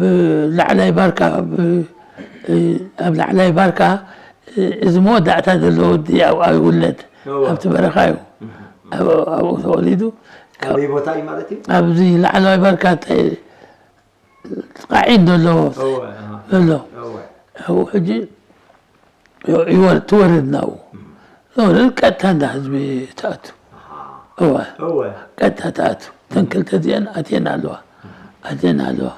ላዕላይ ባርካ፣ ኣብ፣ ኣብ ላዕላይ ባርካ፣ እዚ መወዳእታ ዘሎ ወዲ ኣብኣ ይውለድ። እወ። ኣብቲ በረኻ እዩ። እህ፣ እህ። ኣብ-፣ ኣብኡ ተወሊዱ። ኣበይ ቦታ እዩ ማለት እዩ? ኣብዚ ላዕለዋይ ባርካ ተ-፣ ጥቓ ዒን ዘሎ እወ፣ ኣሃ። ዘሎ። እወ። ኣብኡ ሕጂ ይወር-፣ ትወርድ ናብኡ። እም። ትወርድ ቀጥታ እንዳ ህዝቢ ትኣቱ። ኣሃ። እወ። እወ። ቀጥታ ትኣቱ። እተን ክልተ እዚአን ኣትየን ኣለዋ። ኣትየን ኣለዋ።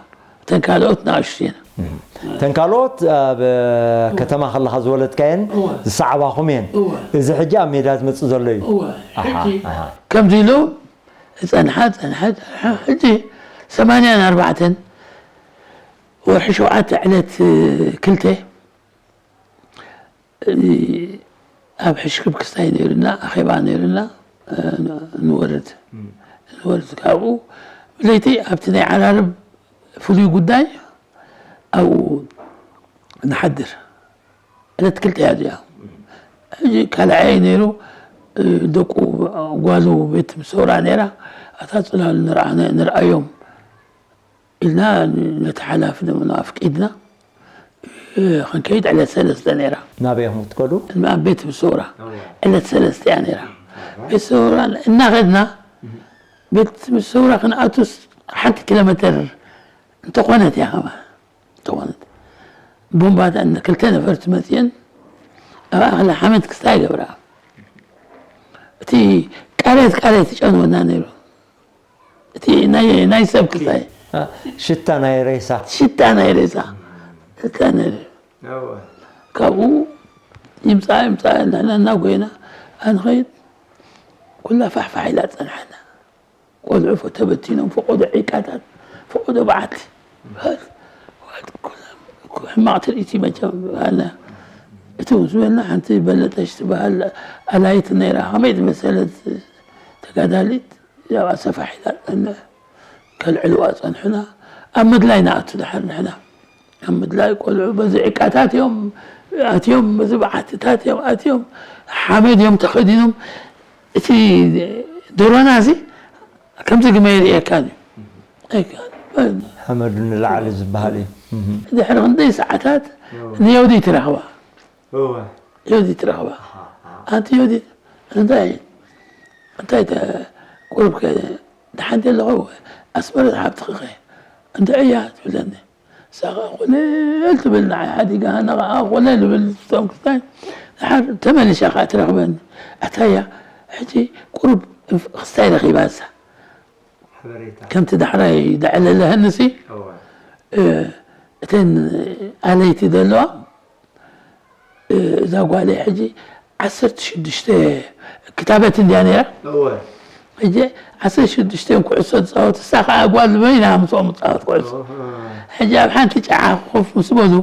እተን ካልኦት ንኣሽቱ እየን። እም። እተን ካልኦት ኣብ ከተማ ከለኻ ዝወለድካየን እወ። ዝሰዓባኹም እየን። እወ። እዚ ሕጂ ኣብ ሜዳ ዝመጽእ ዘሎ እዩ። እወ። ኣሃ፣ ሕጂ ኣሃ። ከምዚ ኢሉ ጸንሓ፣ ጸንሓ፣ ጸንሓ። ሕጂ ሰማንያን ኣርባዕተን ወርሒ ሸውዓተ ዕለት ክልተ፣ እ፣ ኣብ ሕሽክብ ክስታይ ነይሩና፣ ኣኼባ ነይሩና፣ እ፣ ንወርድ። እም። ንወርድ ካብኡ ብለይቲ ኣብቲ ናይ ዓራርብ ፍሉይ ጉዳይ ኣብኡ ንሓድር። ዕለት ክልተ እያ እዚኣ። ሕጂ ካልኣይ ነይሩ፣ እ፣ ደቁ፣ ጓሉ ቤት ትምህርቲ ሰውራ ነይራ፣ ኣታ ጽላሉ ንርኣ-፣ ንርኣዮም ኢልና ነቲ ሓላፊ ድማ ኣፍቂድና፣ እ፣ ክንከይድ ዕለት ሰለስተ ነይራ። ናበይ ኢኹም ክትከዱ? ናብ ቤት ትምህርቲ ሰውራ። እወ። ዕለት ሰለስተ እያ ነይራ። እወ። ቤት ሰውራ እናኸድና፣ ቤት ትምህርቲ ሰውራ ክንኣቱስ ሓንቲ ኪሎ ሜተር እንተኾነት እያ ከማን። ዝኾነት ቦምባታት ክልተ ነፈርቲ መፅየን ኣብ ኣኽሊ ሓመድ ክስታይ ይገብራ። እቲ ቃሬት ቃሬት ይጨንወና ነይሩ። እቲ ናይ፣ ናይ ሰብ ክስታይ። አ፣ ሽታ ናይ ሬሳ። ሽታ ናይ ሬሳ። ሽታ ናይ ሬሳ። እወ። ካብኡ ይምፃ ይምፃ፣ ንሕና እናጎይና ኣንኸይድ፣ ኩላ ፋሕፋሕ ኢላ ፀንሓና። ቆልዑ ተበቲኖም፣ ፈቆዶ ዒቃታት፣ ፈቆዶ በዓቲ። ሕማቕ ትርኢት እዩ መቸም። ኣነ እቲ ምስ በልና ሓንቲ በለጠሽ ትበሃል ኣላይት ነይራ፣ ከመይ ዝመሰለት ተጋዳሊት፣ ያው ኣሰፋሕ ኢላ ጸንሕ፣ ከልዕልዋ ጸንሑና። ኣብ ምድላይ ንኣቱ ድሓር ንሕና። ኣብ ምድላይ ቆልዑ በዚ ዕቃታት እዮም ኣትዮም፣ በዚ በዓትታት እዮም ኣትዮም፣ ሓመድ እዮም ተኸዲኖም። እቲ ዶሮና እዚ ከምዚ ግመ ይርእየካን እዩ። ኣይከኣልን። ኣመዱ ንላዕሊ ዝበሃል እዩ። ድሕሪ ክንደይ ሰዓታት ንዮዲት ረኽባ። ዮዲት ረኽባ። ኣንቲ ዮዲት፣ እንታይ እንታይ ቁሩብ ከ ደሓን ኣለኹ? ኣስመረት ሓብትኺ ከ እንታይ እያ ትብለኒ። ንሳ ኸዓ ኮለል ትብል፣ ንዓይ ሓዲጋ፣ ኣነ ኸዓ ኮለል እብል። እቶም ክስታይ፣ ደሓር ተመሊሳ ኸዓ ትረኽበኒ። ኣታያ ሕጂ ቁሩብ ክስታይ ረኺባ ንሳ። ከምቲ ዳሕራይ ደዕለለህንሲ፣ እተን ኣለይቲ ዘለዋ፣ እዛ ጓለይ ሕጂ ዓሰርተ ሽዱሽተ ክታበት እንድያ ነይራ። ሕጂ ዓሰርተ ሽዱሽተ ኩዕሶ ትፃወት፣ እሳ ከዓ ጓል በይና ምስኦም ትፃወት ኩዕሶ። ሕጂ ኣብ ሓንቲ ጨዓ ኮፍ ምስ በሉ፣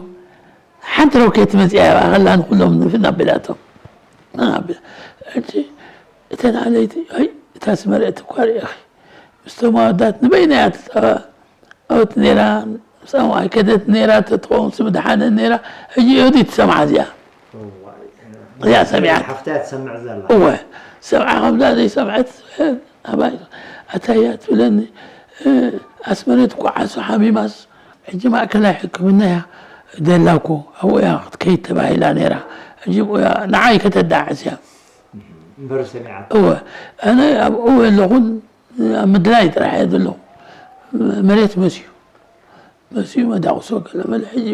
ሓንቲ ሮኬት መፂኣ ኣብኣ ከላ ንኩሎም ንፍን ኣቢላቶም። ሕጂ እተን ኣለይቲ፣ ኣይ፣ እታ ስመርዕቲ እኳ ርኢኺ፣ ምስቶም ኣወዳት ንበይና እያ ትፃወት። ኣወት ነይራ፣ ምስኦም ኣይከደት ነይራ፣ ተትኸውን ስም ደሓነ ነይራ። ሕጂ ዮዲት ትሰምዓ እዚኣ። እዚኣ ሰሚዓት። ሓፍታ እያ ትሰምዕ ዘላ። እወ፣ ሰምዓ ከምዛ ዘይሰምዐት ኣባይ ኣታ እያ ትብለኒ። ኣስመረት እኮ ዓሶ ሓሚማስ ሕጂ ማእከላይ ሕክምና እያ ደላ እኮ፣ ኣብኡ እያ ክትከይድ ተባሂላ ነይራ። ሕጂ ኣብኡ እያ ንዓይ ከተዳዕስ እያ። እምበር ሰሚዓት። እወ፣ ኣነ ኣብኡ ኣለኹን ኣብ ምድላይ ጥራሕ እየ ዘለኹ። መሬት መስዩ፣ መስዩ መዳቑሶ ገለ መለ። ሕጂ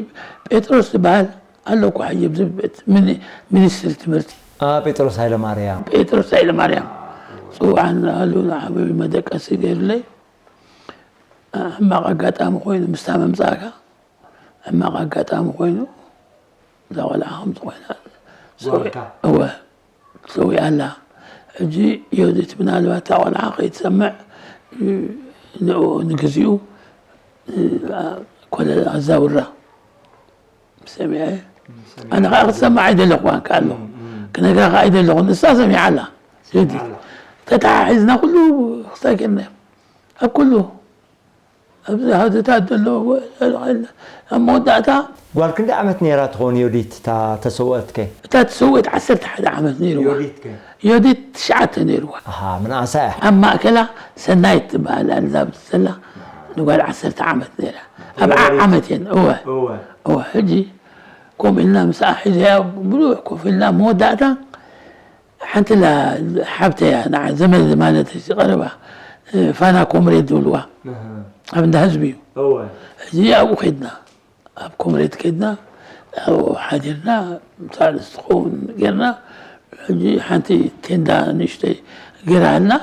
ጴጥሮስ ዝበሃል ኣሎ እኮ ሕጂ ኣብዚ ቤት ሚኒ-፣ ሚኒስትሪ ትምህርቲ። አ፣ ጴጥሮስ ሃይለማርያም። ጴጥሮስ ሃይለማርያም ጽውዓን ኣሉ ንዓበዩ መደቀሲ ገይሩለይ። ሕማቕ ኣጋጣሚ ኮይኑ ምስታ ምምጻእካ ሕማቕ ኣጋጣሚ ኮይኑ እዛ ቆልዓ ከምዚ ኮይና ጓልካ? እወ ሰዊኣ ኣላ። ሕጂ ዮዲት ምናልባት እታ ቆልዓ ከይትሰምዕ ንኡ ንግዚኡ ኮለል ኣዛውራ ሰሚዐ። ኣነ ከዓ ክትሰምዕ ኣይደለኹዋን ከ ኣለኹ ክነግራ ከዓ ኣይደለኹን። ንሳ ሰሚዓ ኣላ። ዮዲት ኣላ። ተተሓሒዝና ኩሉ ክሳይ ጌርና ኣብ ኩሉ ኣብዚ ሃድታት ዘሎ ኣብ መወዳእታ ጓል ክንደይ ዓመት ነይራ ትኸውን ዮዲት እታ ተሰወአትከ? እታ ትሰወት ዓሰርተ ሓደ ዓመት ነይርዋ። ዮዲትከ? ዮዲት ትሽዓተ ነይርዋ። ኣሃ፣ ምንኣሳ እያ። ኣብ ማእከላ ሰናይት ትበሃል ኣላ ዘላ ንጓል ዓሰርተ ዓመት ነይራ። ኣብ ዓ- ዓመት እየን። እወ እወ። እወ። ሕጂ ከምኡ ኢልና ምስኣ ሒዘያ ብዙሕ ኮፍ ኢልና መወዳእታ ሓንቲ ላ ሓብተያ ንዓ ዘመድ ማለት እዚ ቀረባ ፋና ኮምሬድ ዝብልዋ እህ። ኣብ እንዳ ህዝቢ እዩ። እወ። እዚ ኣብኡ ከድና ኣብ ኮምሬድ ከድና ኣብኡ ሓዲርና ሳልስ ትኸውን ጌርና። ሕጂ ሓንቲ ቴንዳ ንእሽተይ ገይራሃልና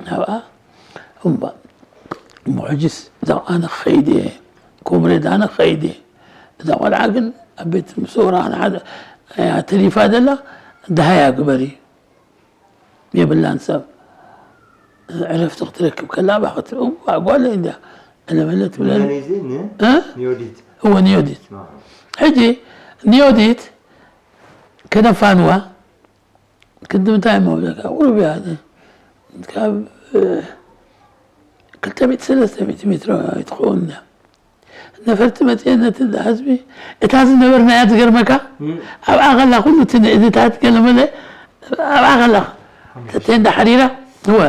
ናብኣ እምባ እሞ ሕጂስ እዛ ኣነ ክኸይድ እየ ኮምሬድ ኣነ ክኸይድ እየ። እዛ ቆልዓ ግን ኣብ ቤት ምሰውራ ንሓደ እያ ተሪፋ ዘላ። ደሃያ ግበሪ የብላን ሰብ ዕረፍቲ ክትረክብ ከላ ባኽቲ እዋ ጓለይ እንድያ ዕለመለ ትብለኒ። መን እዩ እዚ? ን- እ? ንዮዲት። እወ ንዮዲት ኣዎ። ሕጂ ንዮዲት ከነፋንዋ ክንዲ ምንታይ እሞ ብለካ ቁሩብ እያ ካብ ክልተ ሚእቲ ሰለስተ ሚእቲ ሜትሮ ኣይትኸውን እያ። ነፈርቲ መፅኤ ነቲ ህዝቢ እታ ዝነበርናያ ዝገርመካ ኣብኣ ከላ ኩሉ እቲ ንእድታት ገለመለ ኣብኣ ከላ ተቴ እንዳሓሪራ እወ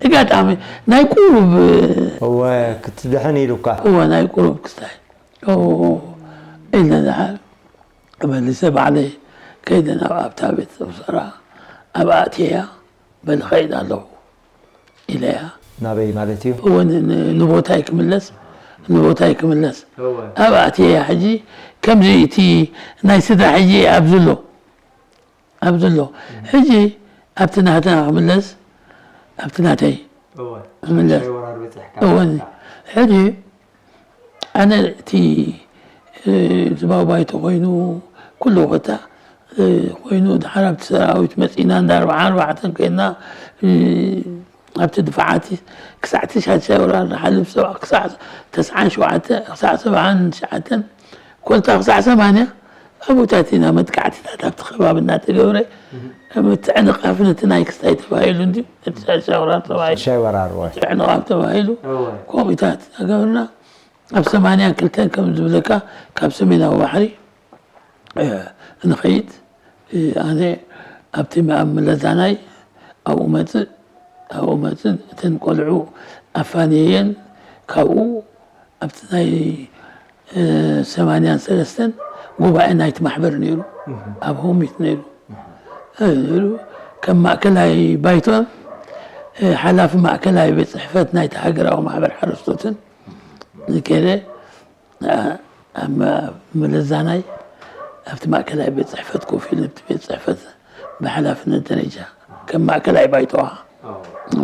ኣጋጣሚ ናይ ቁሩብ እወ ክትድሕን ኢሉካ። እወ ናይ ቁሩብ ክስታይ ኢለ ደሓር መሊሰ ባዕለይ ከይደ ናብ ኣብታ ቤት ሰራ ኣብኣ ኣትየያ በል ኸይድ ኣለኹ ኢለያ። ናበይ ማለት እዩ? እወ ንቦታይ ክምለስ ንቦታይ ክምለስ እወ። ኣብኣ ኣትየያ። ሕጂ ከምዚ እቲ ናይ ስድራ ሕጂ ኣብዚ ኣሎ ኣብዚ ኣሎ ሕጂ ኣብቲ ናህትና ክምለስ ኣብቲ ናተይ እወ። ክምለስ ሻይ ወራር በፂሕካ። እወ ሕጂ ኣነ እቲ ዝባው ባይቶ ኮይኑ ኩሉ ቦታ ኮይኑ ድሓር ኣብቲ ሰራዊት መፂና እንዳ ኣርባዓ ኣርባዕተን ኮይና ኣብቲ ድፋዓት ክሳዕ እቲ ሻድሻይ ወራር ንሓልፍ ሰብዓ ክሳዕ ተስዓን ሸውዓተ ክሳዕ ሰብዓን ትሽዓተን ኮልታ ክሳዕ ሰማንያ ኣብኡታት ኢና መጥቃዕትታት ኣብቲ ከባቢ እናተገብረ ምትዕንቓፍ ነቲ ናይ ክስታይ ተባሂሉ እንዲ ነቲ ሻድሻይ ወራር ተባሂሉ ሻይ ወራር ወይ ምትዕንቓፍ ተባሂሉ እወ። ከምኡታት እናገበርና ኣብ ሰማንያን ክልተን ከም ዝብለካ ካብ ሰሜናዊ ባሕሪ ንኸይድ ኣነ ኣብቲ ኣብ መለዛናይ ኣብኡ መፅእ ኣብኡ መፅእ እተን ቆልዑ ኣፋንየየን ካብኡ ኣብቲ ናይ ሰማንያን ሰለስተን ጉባኤ ናይቲ ማሕበር ነይሩ። ኣብ ሆሚት ነይሩ። ነይሩ። ከም ማእከላይ ባይቶ ሓላፊ ማእከላይ ቤት ጽሕፈት ናይቲ ሃገራዊ ማሕበር ሓረስቶትን ንኬደ ኣብ መለዛናይ ኣብቲ ማእከላይ ቤት ጽሕፈት ኮፍ ኢሉ እቲ ቤት ጽሕፈት ብሓላፍነት ደረጃ ከም ማእከላይ ባይቶ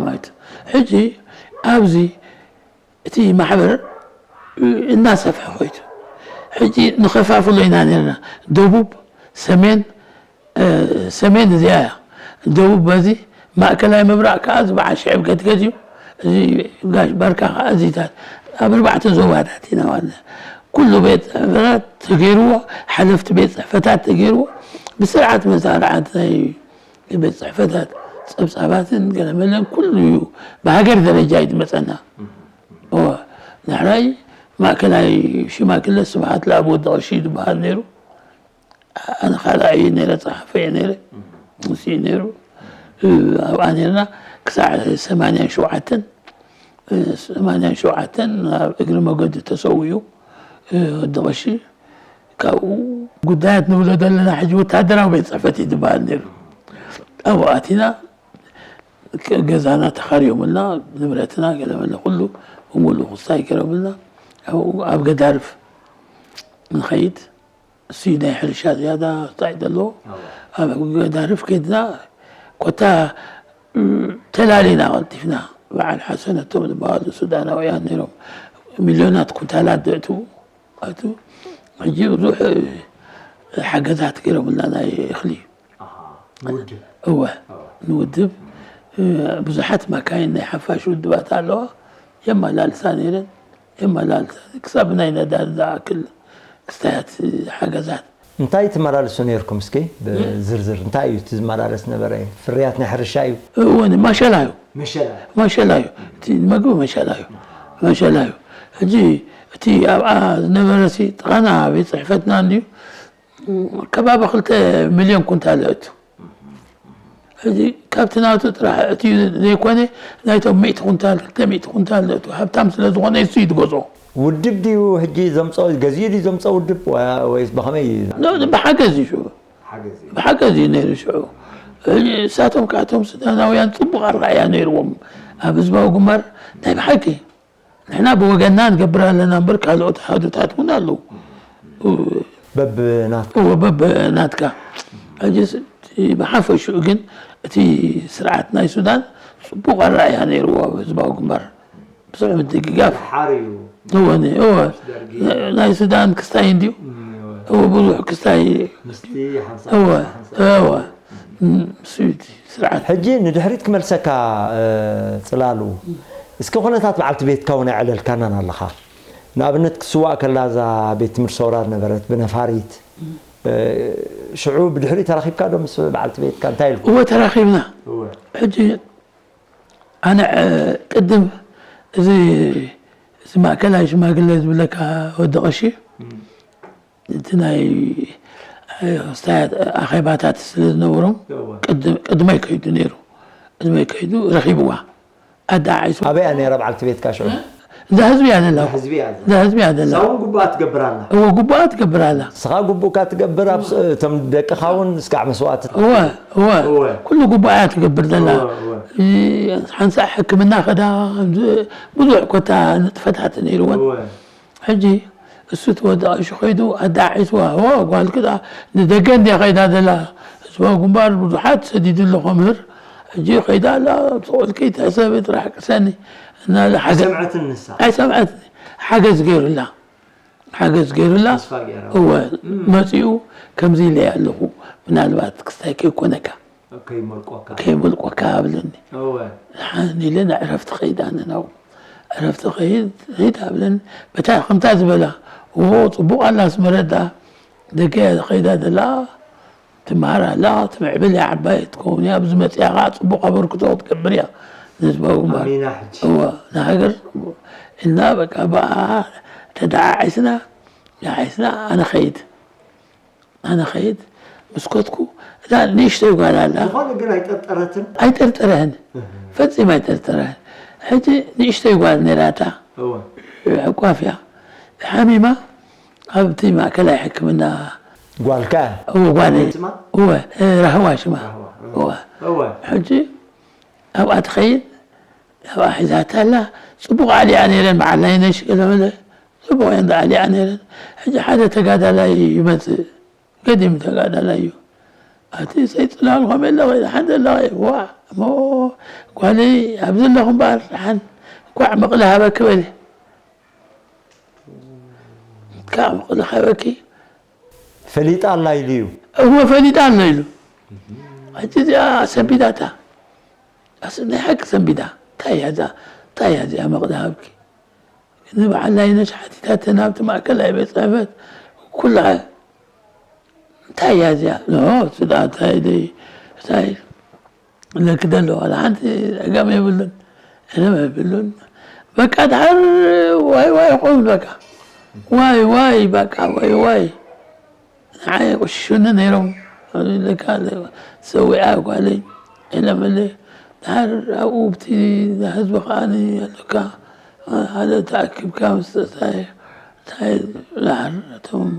ማለት ሕጂ ኣብዚ እቲ ማሕበር እናሰፍሐ ኮይቱ ሕጂ ንኸፋፍሎ ኢና ነርና ደቡብ ሰሜን ሰሜን እዚኣ እያ ደቡብ በዚ ማእከላይ ምብራቕ ከዓ እዚ በዓል ሽዕብ ገትገት እዩ እዚ ጋሽ ባርካ ከዓ እዚታት ኣብ ኣርባዕተ ዞባታት ኢና ማለት ኩሉ ቤት ጽሕፈታት ተገይርዎ ሓለፍቲ ቤት ጽሕፈታት ተገይርዎ ብስርዓት መሳርዓት ናይ ቤት ጽሕፈታት ጸብጻባትን ገለመለን ኩሉ እዩ ብሃገር ደረጃ እዩ ዝመፀና ዳሕራይ ማእከላይ ሽማግለ ስብሓት ለኣብ ወዲ ቀሺ ዝበሃል ነይሩ ኣነ ካልኣይ እየ ነይረ ፀሓፈ እየ ነይረ ምስ እዩ ነይሩ ኣብኣ ነርና ክሳዕ ሰማንያን ሸውዓተን ሰማንያን ሸውዓተን ናብ እግሪ መገዲ ተሰዊኡ ወዲ ቀሺ ካብኡ ጉዳያት ንብሎ ዘለና ሕጂ ወታደራዊ ቤት ፅሕፈት እዩ ዝበሃል ነይሩ ኣብኡ ኣቲና ገዛና ተኻርዮምልና ንብረትና ገለመለ ኩሉ ብምሉእ ክስታይ ገይሮምልና ኣብኡ ኣብ ገዳርፍ ንኸይድ እሱ ናይ ሕርሻ ዝያዳ ክስታይ ዘለዎ ኣብ ገዳርፍ ከይድና ኮታ ተላሊና ቀልጢፍና በዓል ሓሰነቶም ዝበሃሉ ሱዳናውያን ነይሮም ሚልዮናት ኩንታላት ዘእትዉ ኣቱ ሕጂ ብዙሕ ሓገዛት ገይሮምልና ናይ እኽሊ እወ ንውድብ ብዙሓት መካይን ናይ ሓፋሽ ውድባት ኣለዋ የመላልሳ ነይረን የመላልሳ ክሳብ ናይ ነዳዲ ዝኣክል ክስታያት ሓገዛት እንታይ ትመላልሱ ነይርኩም እስኪ ብዝርዝር እንታይ እዩ እቲ ዝመላለስ ነበረ ፍርያት ናይ ሕርሻ እዩ እወ ማሸላ እዩ ማሸላ እዩ እቲ መግቢ መሸላ እዩ መሸላ እዩ ሕጂ እቲ ኣብኣ ዝነበረ ሲ ጥቓና ቤት ፅሕፈትና እንድዩ ከባቢ ክልተ ሚልዮን ኩንታል እቱ ሕዚ ካብቲ ናቱ ጥራሕ እቲ ዘይኮነ ናይቶም ሚእቲ ኩንታል ክልተ ሚእቲ ኩንታል እቱ ሃብታም ስለ ዝኾነ እሱ እዩ ዝገዝኦ ውድብ ድዩ ሕጂ ዘምፀኦ ገዚኡ ድዩ ዘምፀኦ ውድብ ወይስ ብኸመይ እዩ ብሓገዝ እዩ ብሓገዝ እዩ ነይሩ ሽዑ እሳቶም ከኣቶም ሱዳናውያን ፅቡቅ ኣረኣያ ነይርዎም ኣብ ህዝባዊ ግንባር ናይ ብሓቂ ንሕና ብወገንና ንገብር ኣለና እምበር ካልኦት ኣሃዱታት እውን ኣለዉ በብናትካ እወ በብናትካ ሕጂ ብሓፈሽኡ ግን እቲ ስርዓት ናይ ሱዳን ፅቡቅ ኣረኣያ ነይርዎ ኣብ ህዝባዊ ግንባር ብዙሕ ምድግጋፍ ሓር እዩ እወ እወ ናይ ሱዳን ክስታይ እንድዩ እወ ብዙሕ ክስታይ ምስቲ ሓንሳ እወ እወ ስርዓት ሕጂ ንድሕሪት ክመልሰካ ፅላሉ እስኪ ኩነታት በዓልቲ ቤትካ እውን ኣዕለልካናን ኣለኻ ንኣብነት ክትስዋእ ከላ እዛ ቤት ትምህርቲ ሰውራ ዝነበረት ብነፋሪት ሽዑ ብድሕሪኡ ተራኺብካ ዶ ምስ በዓልቲ ቤትካ እንታይ ኢልኩም እወ ተራኺብና ሕጂ ኣነ ቅድም እዚ እዚ ማእከላይ ሽማግለ ዝብለካ ወዲ ቀሺ እቲ ናይ ክስታያት ኣኼባታት ስለ ዝነበሮም ቅድመይ ከይዱ ነይሩ ቅድመይ ከይዱ ረኺብዋ ኣዳዓዒሱ ኣበያ ነይራ በዓልቲ ቤትካ ሽዑ እዛ ህዝቢ እያ ዘላ ህዝቢ እያ እዛ ህዝቢ እያ ዘላ ሳውን ግቡኣ ትገብር ኣላ እወ ግቡኣ ትገብር ኣላ ንስኻ ግቡእካ ትገብር ኣብ እቶም ደቅኻ እውን ስጋዕ መስዋእቲ እወ እወ ኩሉ ግቡኣ እያ ትገብር ዘላ ሓንሳእ ሕክምና ከዳ ብዙሕ ኮታ ንጥፈታት ነይርወን ሕጂ እሱ ተወዲ ቀሺ ከይዱ ኣዳዒስዋ ኦ ጓልኪ ደኣ ንደገ እንድያ ከይዳ ዘላ ህዝባዊ ግንባር ብዙሓት ሰዲዱ ኣሎ ከምህር ሕጂ ከይዳ ኣላ ተቆልኪ ትሕሰቢ ጥራሕ ቅሰኒ እናለ ሓገዝ ኣይሰምዐትን ንሳ ኣይሰምዐትን ሓገዝ ገይሩላ ሓገዝ ገይሩላ ተስፋ ገይራ እወ መፂኡ ከምዚ ኢለያ ኣለኹ ምናልባት ክስታይ ከይኮነካ ከይመልቆካ ከይመልቆካ ኣብለኒ እወ ሓን ኢለ ንዕረፍቲ ከይድ ኣነ ናብኡ ዕረፍቲ ከይድ ሂድ ኣብለኒ በታ ከምታ ዝበላ ዎ ፅቡቅ ኣላ ኣስመረ ደኣ ደገ እያ ከይዳ ዘላ ትመሃር ኣላ ትምዕብል እያ ዓባይ ትኸውን እያ ኣብዚ መፅያ ከዓ ፅቡቅ ኣበርክቶ ክትገብር እያ ንህዝባዊ ግንባር ኣሚና ሕጂ እወ ንሃገር ኢልና በቃ ብኣ ተደዓዒስና ደዓዒስና ኣነ ከይድ ኣነ ኸይድ ምስ ከድኩ እታ ንእሽተይ ጓል ኣላ ዝኾነ ግን ኣይጠርጠረትን ኣይጠርጠረህን ፈጺም ኣይጠርጠረህን ሕጂ ንእሽተይ ጓል ነይራታ ዕቋፍ እያ ሓሚማ ኣብቲ ማእከላይ ሕክምና። ጓልካ እወ፣ ጓለይ። ስማ? እወ፣ ራህዋ ሽማ። ራህዋ፣ እወ። እወ። ሕጂ ኣብኣ ትኸይድ፣ ኣብኣ ሒዛታ ኣላ። ጽቡቕ ኣሊኣ ነይረን፣ በዓል ናይነሽ ገለ መለ ጽቡቕ እየን ኣሊኣ ነይረን። ሕጂ ሓደ ተጋዳላይ ይመጽእ፣ ገዲም ተጋዳላይ እዩ። ኣቲ ሰይ ጽላል ኸመይ ኣለኸ? ደሓን ዘለኸ? ዋ፣ እሞ ጓለይ ኣብዚ ኣለኹ እምበኣር፣ ደሓን እንኳዕ ምቕሊ ሃበኪ በሊ። እንኳዕ ምቕሊ ሃበኪ። ፈሊጣ ኣላ ኢሉ እዩ። እወ ፈሊጣ ኣሎ ኢሉ። ሕጂ እዚኣ ሰንቢዳታ። ኣስ-፣ ናይ ሓቂ ሰንቢዳ። እንታይ እያ እዛ? እንታይ እያ እዚኣ ምቕሊ ሃብኪ? ንበዓል ናይነሽ ሓቲታተን ኣብቲ ማእከላይ ቤት ጽሕፈት ኩላ። እንታይ እያ እዚኣ? ንሆ፣ እሱ ደኣ እንታይ ደይ-፣ እንታይ ለክደ ኣሎ? ዋላ ሓንቲ ጸገም የብሉን። ጸገም የብሉን። በቃ ድሓር ዋይ ዋይ ይኸውን በቃ። ዋይ ዋይ በቃ ዋይ ዋይ። ንዓይ ይቕሽሹኒ ነይሮም። ለካ ሰዊኣ ጓለይ ኢለ መለ። ድሓር ኣብኡ ብቲ ህዝቢ ከኣ ኣለካ። ሓደ ተኣኪብካ ምስ እንታይ፣ እንታይ ድሓር እቶም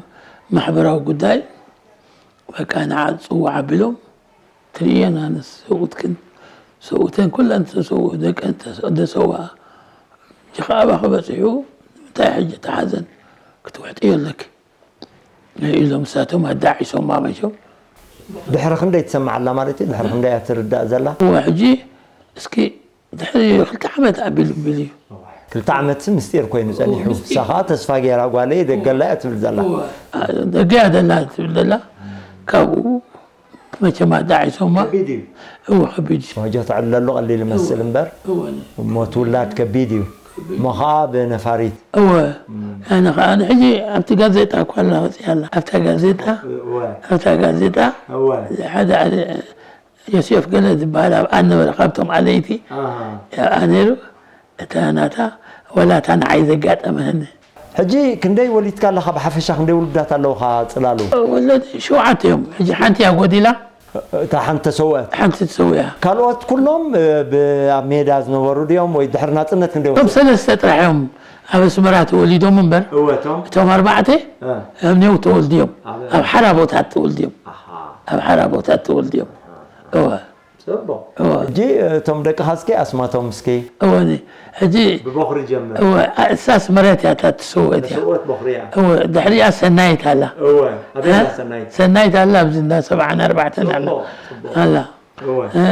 ማሕበራዊ ጉዳይ በቃ ንዓ ጽዋዕ ኣቢሎም ትርእየን ኣነስ ሰብኡትክን ሰብኡተን ኩለን ተሰውኡ ደቀን ተስ-፣ ደሰውኣ። ሕጂ ከኣ ኣባኺ በጺሑ ንምንታይ ሕጂ እቲ ሓዘን ክትውሕጥዮ ኣለኪ? ኢሎም ንሳቶም ኣዳዒሶማ መቸም። ድሕሪ ክንደይ ትሰምዓላ ማለት እዩ? ድሕሪ ክንደይ እያ ትርዳእ ዘላ? እወ ሕጂ እስኪ ድሕሪ ክልተ ዓመት ኣቢሉ ቢሉ እዩ። ክልተ ዓመት ምስጢር ኮይኑ ጸኒሑ። ምስጢር። ንሳ ከዓ ተስፋ ገይራ ጓለይ ደገላ እያ ትብል ዘላ። እወ፣ ደገያ ደላ ትብል ደላ ካብኡ መቸም ኣዳዒሶማ። ከቢድ እዩ። እወ ከቢድ እዩ። ወጆ ተዕለሉ ቀሊል ይመስል እምበር እወ ሞት ውላድ ከቢድ እዩ። እሞ ከዓ ብነፋሪት እወ ኣነ ከዓ ሕጂ ኣብቲ ጋዜጣ እኳ ኣላ ወፂኣ ኣላ ኣብታ ጋዜጣ እወ ኣብታ ጋዜጣ እወ ሓደ ኣለ ዮሴፍ ገለ ዝበሃል ኣብ ኣነበረ ካብቶም ኣለይቲ ኣሃ ኣብኣ ነይሩ። እታ ናታ ወላ እታ ንዓይ ዘጋጠመኒ ሕጂ ክንደይ ወሊድካ ኣለኻ? ብሓፈሻ ክንደይ ውሉዳት ኣለውኻ ጽላሉ? ወለድ ሸውዓተ እዮም። ሕጂ ሓንቲ እያ ጎዲላ። እታ ሓንቲ ተሰውአት። ሓንቲ ትሰውያ። ካልኦት ኩሎም ብ-፣ ኣብ ሜዳ ዝነበሩ ድዮም ወይ ድሕሪ ናጽነት ክንደይ እቶም ወሰዱ? ሰለስተ ጥራሕ እዮም ኣብ ኣስመራ ተወሊዶም እምበር እወ እቶም እቶም ኣርባዕተ እ፣ ኣብ ኔው ተወልድዮም ኣብ ኣብ ሓራ ቦታት ተወልድዮም ኣሃ ኣብ ሓራ ቦታት ተወልድዮም። እወ ጽቡቕ። እወ ሕጂ እቶም ደቅኻ እስኪ ኣስማቶም እስኪ። እወ ኒ- ሕጂ ብቦኽሪ ጀምር። እወ እሳስ መሬት እያ እታ ትሰወት እያ። ተሰውአት ቦኽሪ እያ። እወ ድሕሪኣ ሰናይት ኣላ። እወ ኣበይ እ? እያ ሰናይት? ሰናይት ኣላ ኣብዚ እንዳ ሰብዓን ኣርባዕተን ኣላ ጽቡቕ ጽቡቕ። ኣላ። እወ እ፣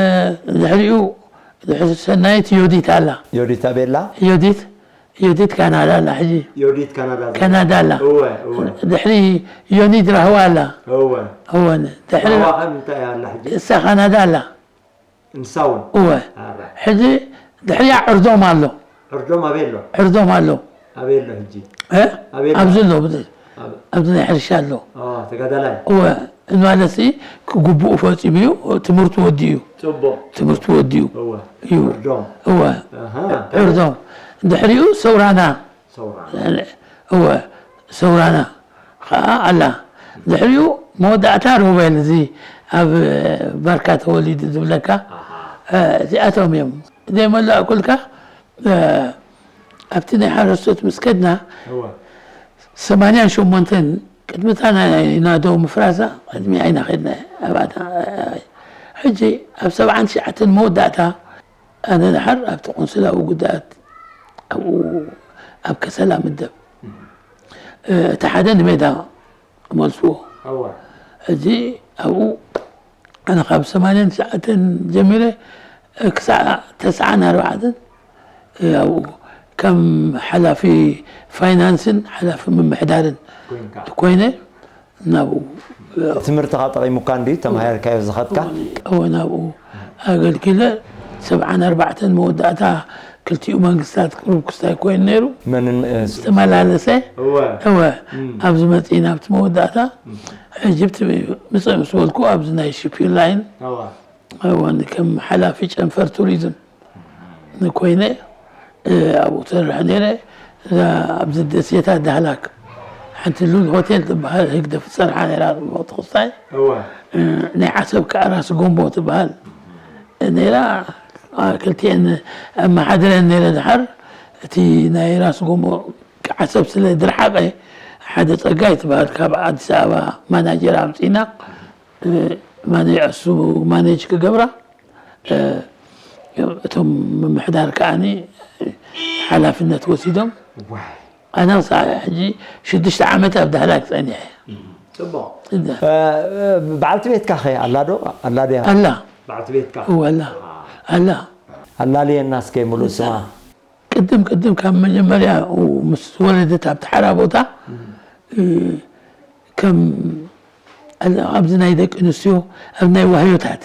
ድሕሪኡ ድሕሪ ሰናይት ዮዲት ኣላ። ዮዲት ኣበይ ኣላ? ዮዲት ዮዲት ካናዳ ኣላ ሕጂ። ዮዲት ካናዳ ኣላ። ካናዳ ኣላ። እወ እወ ድሕሪ ዮኒት ራህዋ ኣላ። እወ እወን ድሕሪ ራህዋ ከ እንታይ ኣላ ሕጂ? እሳ ካናዳ ኣላ። እንሳውን እወ ኣረ ሕጂ ድሕሪያ ዕርዶም ኣሎ። ዕርዶም ኣበይ ኣሎ? ዕርዶም ኣሎ። ኣበይ ኣሎ ሕጂ? እ? ኣበይ ኣሎ? ኣብዚ ኣሎ ብዙ ኣብ- ኣብዚ ናይ ሕርሻ ኣሎ። ኦ፣ ተጋዳላይ። እወ እንማለሲ ክግብኡ ፈጺሙ እዩ። ትምህርቱ ወዲኡ እዩ። ጽቡቕ። ትምህርቱ ወዲኡ እወ እዩ። ዕርዶም። እወ ኣሃ ዕርዶም ድሕሪኡ ሰውራና ሰውራ። እወ ሰውራና ኸዓ ኣላ። ድሕሪኡ መወዳእታ ሮቤል እዚ ኣብ ባርካ ተወሊዱ ዝብለካ ኣሃ እ፣ እዚኣቶም እዮም። ዘይመላእኩልካ እ፣ ኣብቲ ናይ ሓረስቶት ምስ ከድና እወ ሰማንያን ሸሞንተን ቅድሚ እታ ናይ ናዶ ምፍራሳ ቅድሚ ዓይና ከድና ኣብኣታ ሕጂ ኣብ ሰብዓን ትሽዓተን መወዳእታ ኣነ ድሓር ኣብቲ ቆንስላዊ ጉዳያት ኣብኡ ኣብ ከሰላ ምደብ እቲ ሓደ ንሜዳ ክመልስዎ እወ ሕጂ ኣብኡ ኣነ ካብ ሰማንያን ትሽዓተን ጀሚረ ክሳዕ ተስዓን ኣርባዕተን ኣብኡ ከም ሓላፊ ፋይናንስን ሓላፊ ምምሕዳርን ኮይንካ ኮይነ ናብኡ ትምህርትኻ ጠቒሙካ እንድዩ ተማሂርካዮ ዝኸድካ እወ ናብኡ ኣገልጊለ ሰብዓን ኣርባዕተን መወዳእታ ክልቲኡ መንግስታት ቅሩብ ክስታይ ኮይኑ ነይሩ መንን እ፣ ዝተመላለሰ እወ እወ እም፣ ኣብዚ መፅእ ናብቲ መወዳእታ ሕጂ ብቲ ምፅእ ምስ በልኩ ኣብዚ ናይ ሽፒር ላይን እወ እወ ከም ሓላፊ ጨንፈር ቱሪዝም ኮይነ እ፣ ኣብኡ ትሰርሕ ነይረ። እዛ ኣብዚ ደሴታት ዳህላክ ሓንቲ ሉል ሆቴል ትበሃል ህግደፍ ትሰርሓ ነይራ። ሞት ክስታይ እወ እ፣ ናይ ዓሰብ ከዓ ራስ ጎንቦ ትበሃል ነይራ። አ፣ ክልቲኤን ኣመሓድረን ነይረ። ድሓር እቲ ናይ ራስ ጎንቦ ከዓ ዓሰብ ስለ ዝረሓቐ፣ ሓደ ጸጋይ ትበሃል ካብ ኣዲስ ኣበባ ማናጀር ኣምጺና፣ እ፣ ማኔ-፣ እሱ ማኔጅ ክገብራ፣ እ፣ እቶም ምምሕዳር ከኣኒ ሓላፍነት ወሲዶም። ዋይ። ኣነ ክሳዕ ሕጂ ሽዱሽተ ዓመት ኣብ ዳህላክ ጸኒሐ። ጽቡቕ። እንዳ- እ፣ በዓልቲ ቤትካ ኸ ኣላ ዶ? ኣላ ድያ? ኣላ። በዓልቲ ቤትካ? እወ፣ ኣላ። ኣላ። ኣላልየና እስከ ሙሉእ ስማ። ቅድም ቅድም ካብ መጀመርያ ምስ ወለደት ኣብቲ ሓራ ቦታ፣ እ፣ ከም ኣብዚ ናይ ደቂ ኣንስትዮ ኣብ ናይ ዋህዮታት፣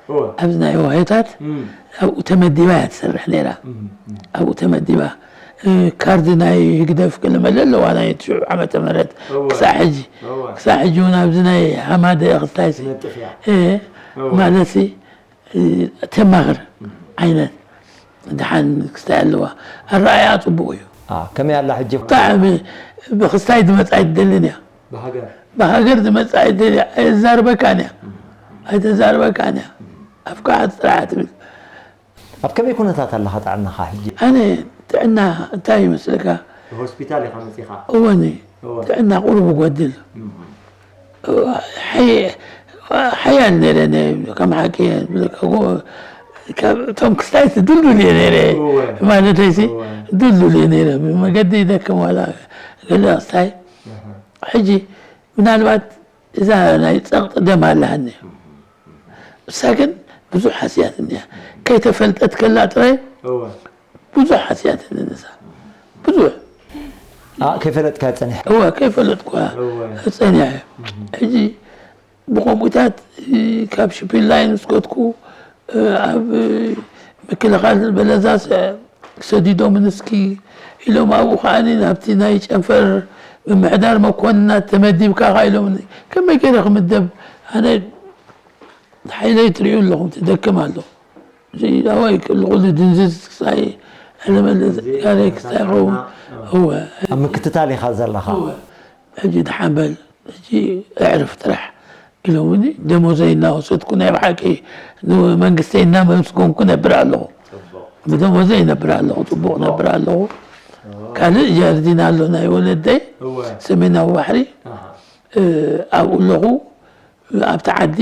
እወ። ኣብዚ ናይ ዋህዮታት እም። ኣብኡ ተመዲባ እያ ትሰርሕ ነይራ። እም፣ እም። ኣብኡ ተመዲባ፣ እ፣ ካርድ ናይ ህግደፍ ክልመለ ኣለዋ ናይ ትሽዑ ዓመተ ምህረት እወ። ክሳዕ ሕጂ። እወ። ክሳዕ ሕጂ እውን ኣብዚ ናይ ሃማደ ክስታይ ሲ-፣ ትነጥፍ እያ። እ፣ እወ። ማለትሲ፣ እ፣ ተማኽር ዓይነት ደሓን ክስታይ ኣለዋ። ኣረኣያ ጽቡቕ እዩ። አ፣ ከመይ ኣላ ሕጂ? ብጣዕሚ ብክስታይ ዝመጽኣ ኣይትደልን እያ። ብሃገር? ብሃገር ዝመጽኣ ኣይትደልን እያ። ኣይተዛርበካን እያ። ኣይተዛርበካን እያ። ኣፍካ ጥራሕ ትብል። ኣብ ከመይ ኩነታት ኣለኻ ጥዕናኻ ሕጂ? ኣነ ጥዕና እንታይ ይመስለካ? ሆስፒታል ኢኻ መጺኻ? እወኒ፣ እወ። ጥዕና ቁሩብ ይጎድል። እም። ሓይ-፣ ሓያል ነይረ፣ ነ-፣ ከም ሓቂ እየ ዝብለካ፣ ጎ-፣ ካብ እቶም ክስታይት ድልዱል እየ ነይረ። እወ። ማለተይሲ፣ እወ። ድልዱል እየ ነይረ። ብመገዲ ይደክም ዋላ ገለ ክስታይ። ኣሃ። ሕጂ ምናልባት እዛ ናይ ጸቕጢ ደም ኣለሃኒ። እሳ ግን ብዙሕ ሃስያትኒ እያ። ከይተፈልጠት ከላ ጥራይ እወ። ብዙሕ ሃስያትኒ ንሳ። ብዙሕ። ኣ፣ ከይፈለጥካ ጸኒሕ። እወ፣ ከይፈለጥኩ እወ። ጸኒሐ። ሕጂ ብኸምኡታት፣ እ፣ ካብ ሽፒል ላይን ምስ ከድኩ፣ እ፣ ኣብ፣ እ፣ ምክልኻል በለዛስ፣ እ፣ ሰዲዶም ንስኪ ኢሎም ኣብኡ ከዓኒ ናብቲ ናይ ጨንፈር ምምሕዳር መኮንናት ተመዲብካ ኢኻ ኢሎም። ከመይ ገይረ ክምደብ? ኣነ ሓይለይ ትርእዩ ኣለኹም፣ ትደክም ኣለኹ። እዚ ኣዋይ፣ ኩሉ ድንዝዝ ክሳይ፣ ዕለመለ እዚ ጋር ክሳይ ይኸውን። ጥዕና፣ እወ። ኣብ ምክትታል ኢኻ ዘለኻ። እወ። ሕጂ ደሓን በል፣ ሕጂ ኣዕርፍ ጥራሕ ኢሎምኒ፣ ደሞዘይ እናወሰድኩ ናይ ብሓቂ ንመንግስተይ እናመስገንኩ ነብር ኣለኹ። ጽቡቕ። ብደሞዘይ ነብር ኣለኹ፣ ጽቡቕ ነብር ኣለኹ። እወ። ካልእ ጃርዲን ኣሎ ናይ ወለደይ፣ እወ። ሰሜናዊ ባሕሪ፣ ኣሃ። እ፣ ኣብኡ ኣለኹ። ኣብቲ ዓዲ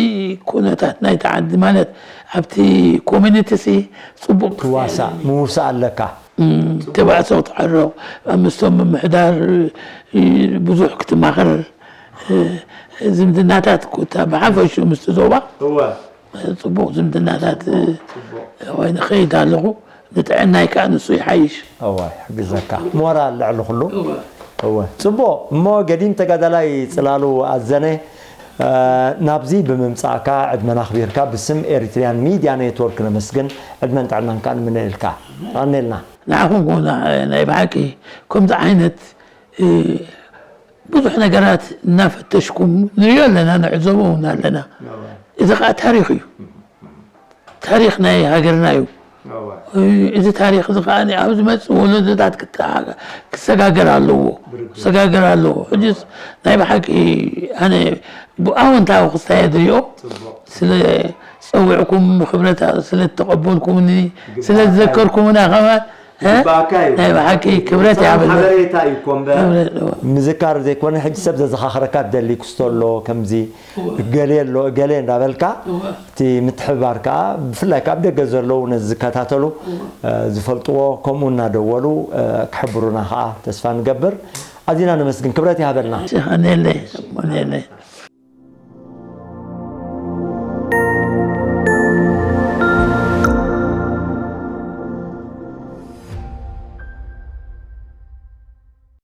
ኩነታት ናይቲ ዓዲ ማለት ኣብቲ ኮሚኒቲ ሲ ጽቡቕ ክትዋሳእ፣ ክትስዕር። ምውሳእ ኣለካ። እም፣ ጽቡቕ። ተባእሶ ክትዓርቕ፣ ኣብ ምስቶም ምምሕዳር፣ እ፣ ብዙሕ ክትማኸር፣ እ፣ ዝምድናታት ኩታ ብሓፈሽኡ ምስቲ ዞባ እወ። ጽቡቕ ዝምድናታት፣ እ፣ ጽቡቕ። ኮይኑ ኸይድ ኣለኹ። ንጥዕናይ ከኣ ንሱ ይሓይሽ። እወ፣ ይሕግዘካ። ሞራል ልዕሊ ኩሉ። እወ። እወ። ጽቡቕ። እሞ ገዲም ተጋዳላይ ጽላሉ ኣዘነ፣ እ፣ ናብዚ ብምምጻእካ ዕድመና ኣኽቢርካ ብስም ኤሪትሪያን ሚድያ ኔትወርክ ነመስግን። ዕድመን ጥዕናን ከኣ ንምነየልካ። ቀንየልና። ንዓኹም እውን ናይ ብሓቂ ከምዚ ዓይነት፣ እ፣ ብዙሕ ነገራት እናፈተሽኩም ንሪኦ ኣለና፣ ንዕዘቦ እውን ኣለና። እወ። እዚ ኸኣ ታሪኽ እዩ። ታሪኽ ናይ ሃገርና እዩ። እወ። እዚ ታሪኽ እዚ ኸኣ ኣብ ዝመጽእ ወለዶታት ክተ-፣ ክሰጋገር ኣለዎ። ብርግጽ። ክሰጋገር ኣለዎ። ሕጂስ ናይ ብሓቂ ኣነ ብኣወንታዊ ክስታይ እየ ዝሪኦ። ጽቡቕ። ስለ ጸዊዕኩም፣ ብኽብረት ስለ እተቐበልኩምኒ፣ ግባእ ስለ ዝዘከርኩምና ከማን፣ እ? ግባእካ እዩ። ናይ ብሓቂ ክብረት ሳም ይሃበልና። ሓበሬታ እዩ እኮ እምበር። ክብረት፣ እወ። ምዝካር ዘይኮነ፣ ሕጂ ሰብ ዘዘኻኽረካ ትደሊ ክስቶ ኣሎ፣ ከምዚ እወ። ገሌ ኣሎ፣ ገሌ እንዳበልካ፣ እወ። እቲ ምትሕብባር ከኣ ብፍላይ ካብ ደገ ዘለዉ ነዚ ዝከታተሉ፣ እወ። እ፣ ዝፈልጥዎ ከምኡ እናደወሉ፣ እ፣ ክሕብሩና ከኣ ተስፋ ንገብር። ኣዚና ነመስግን። ክብረት ይሃበልና። እሺ፣ ቀንየለይ፣ ቀንየለይ።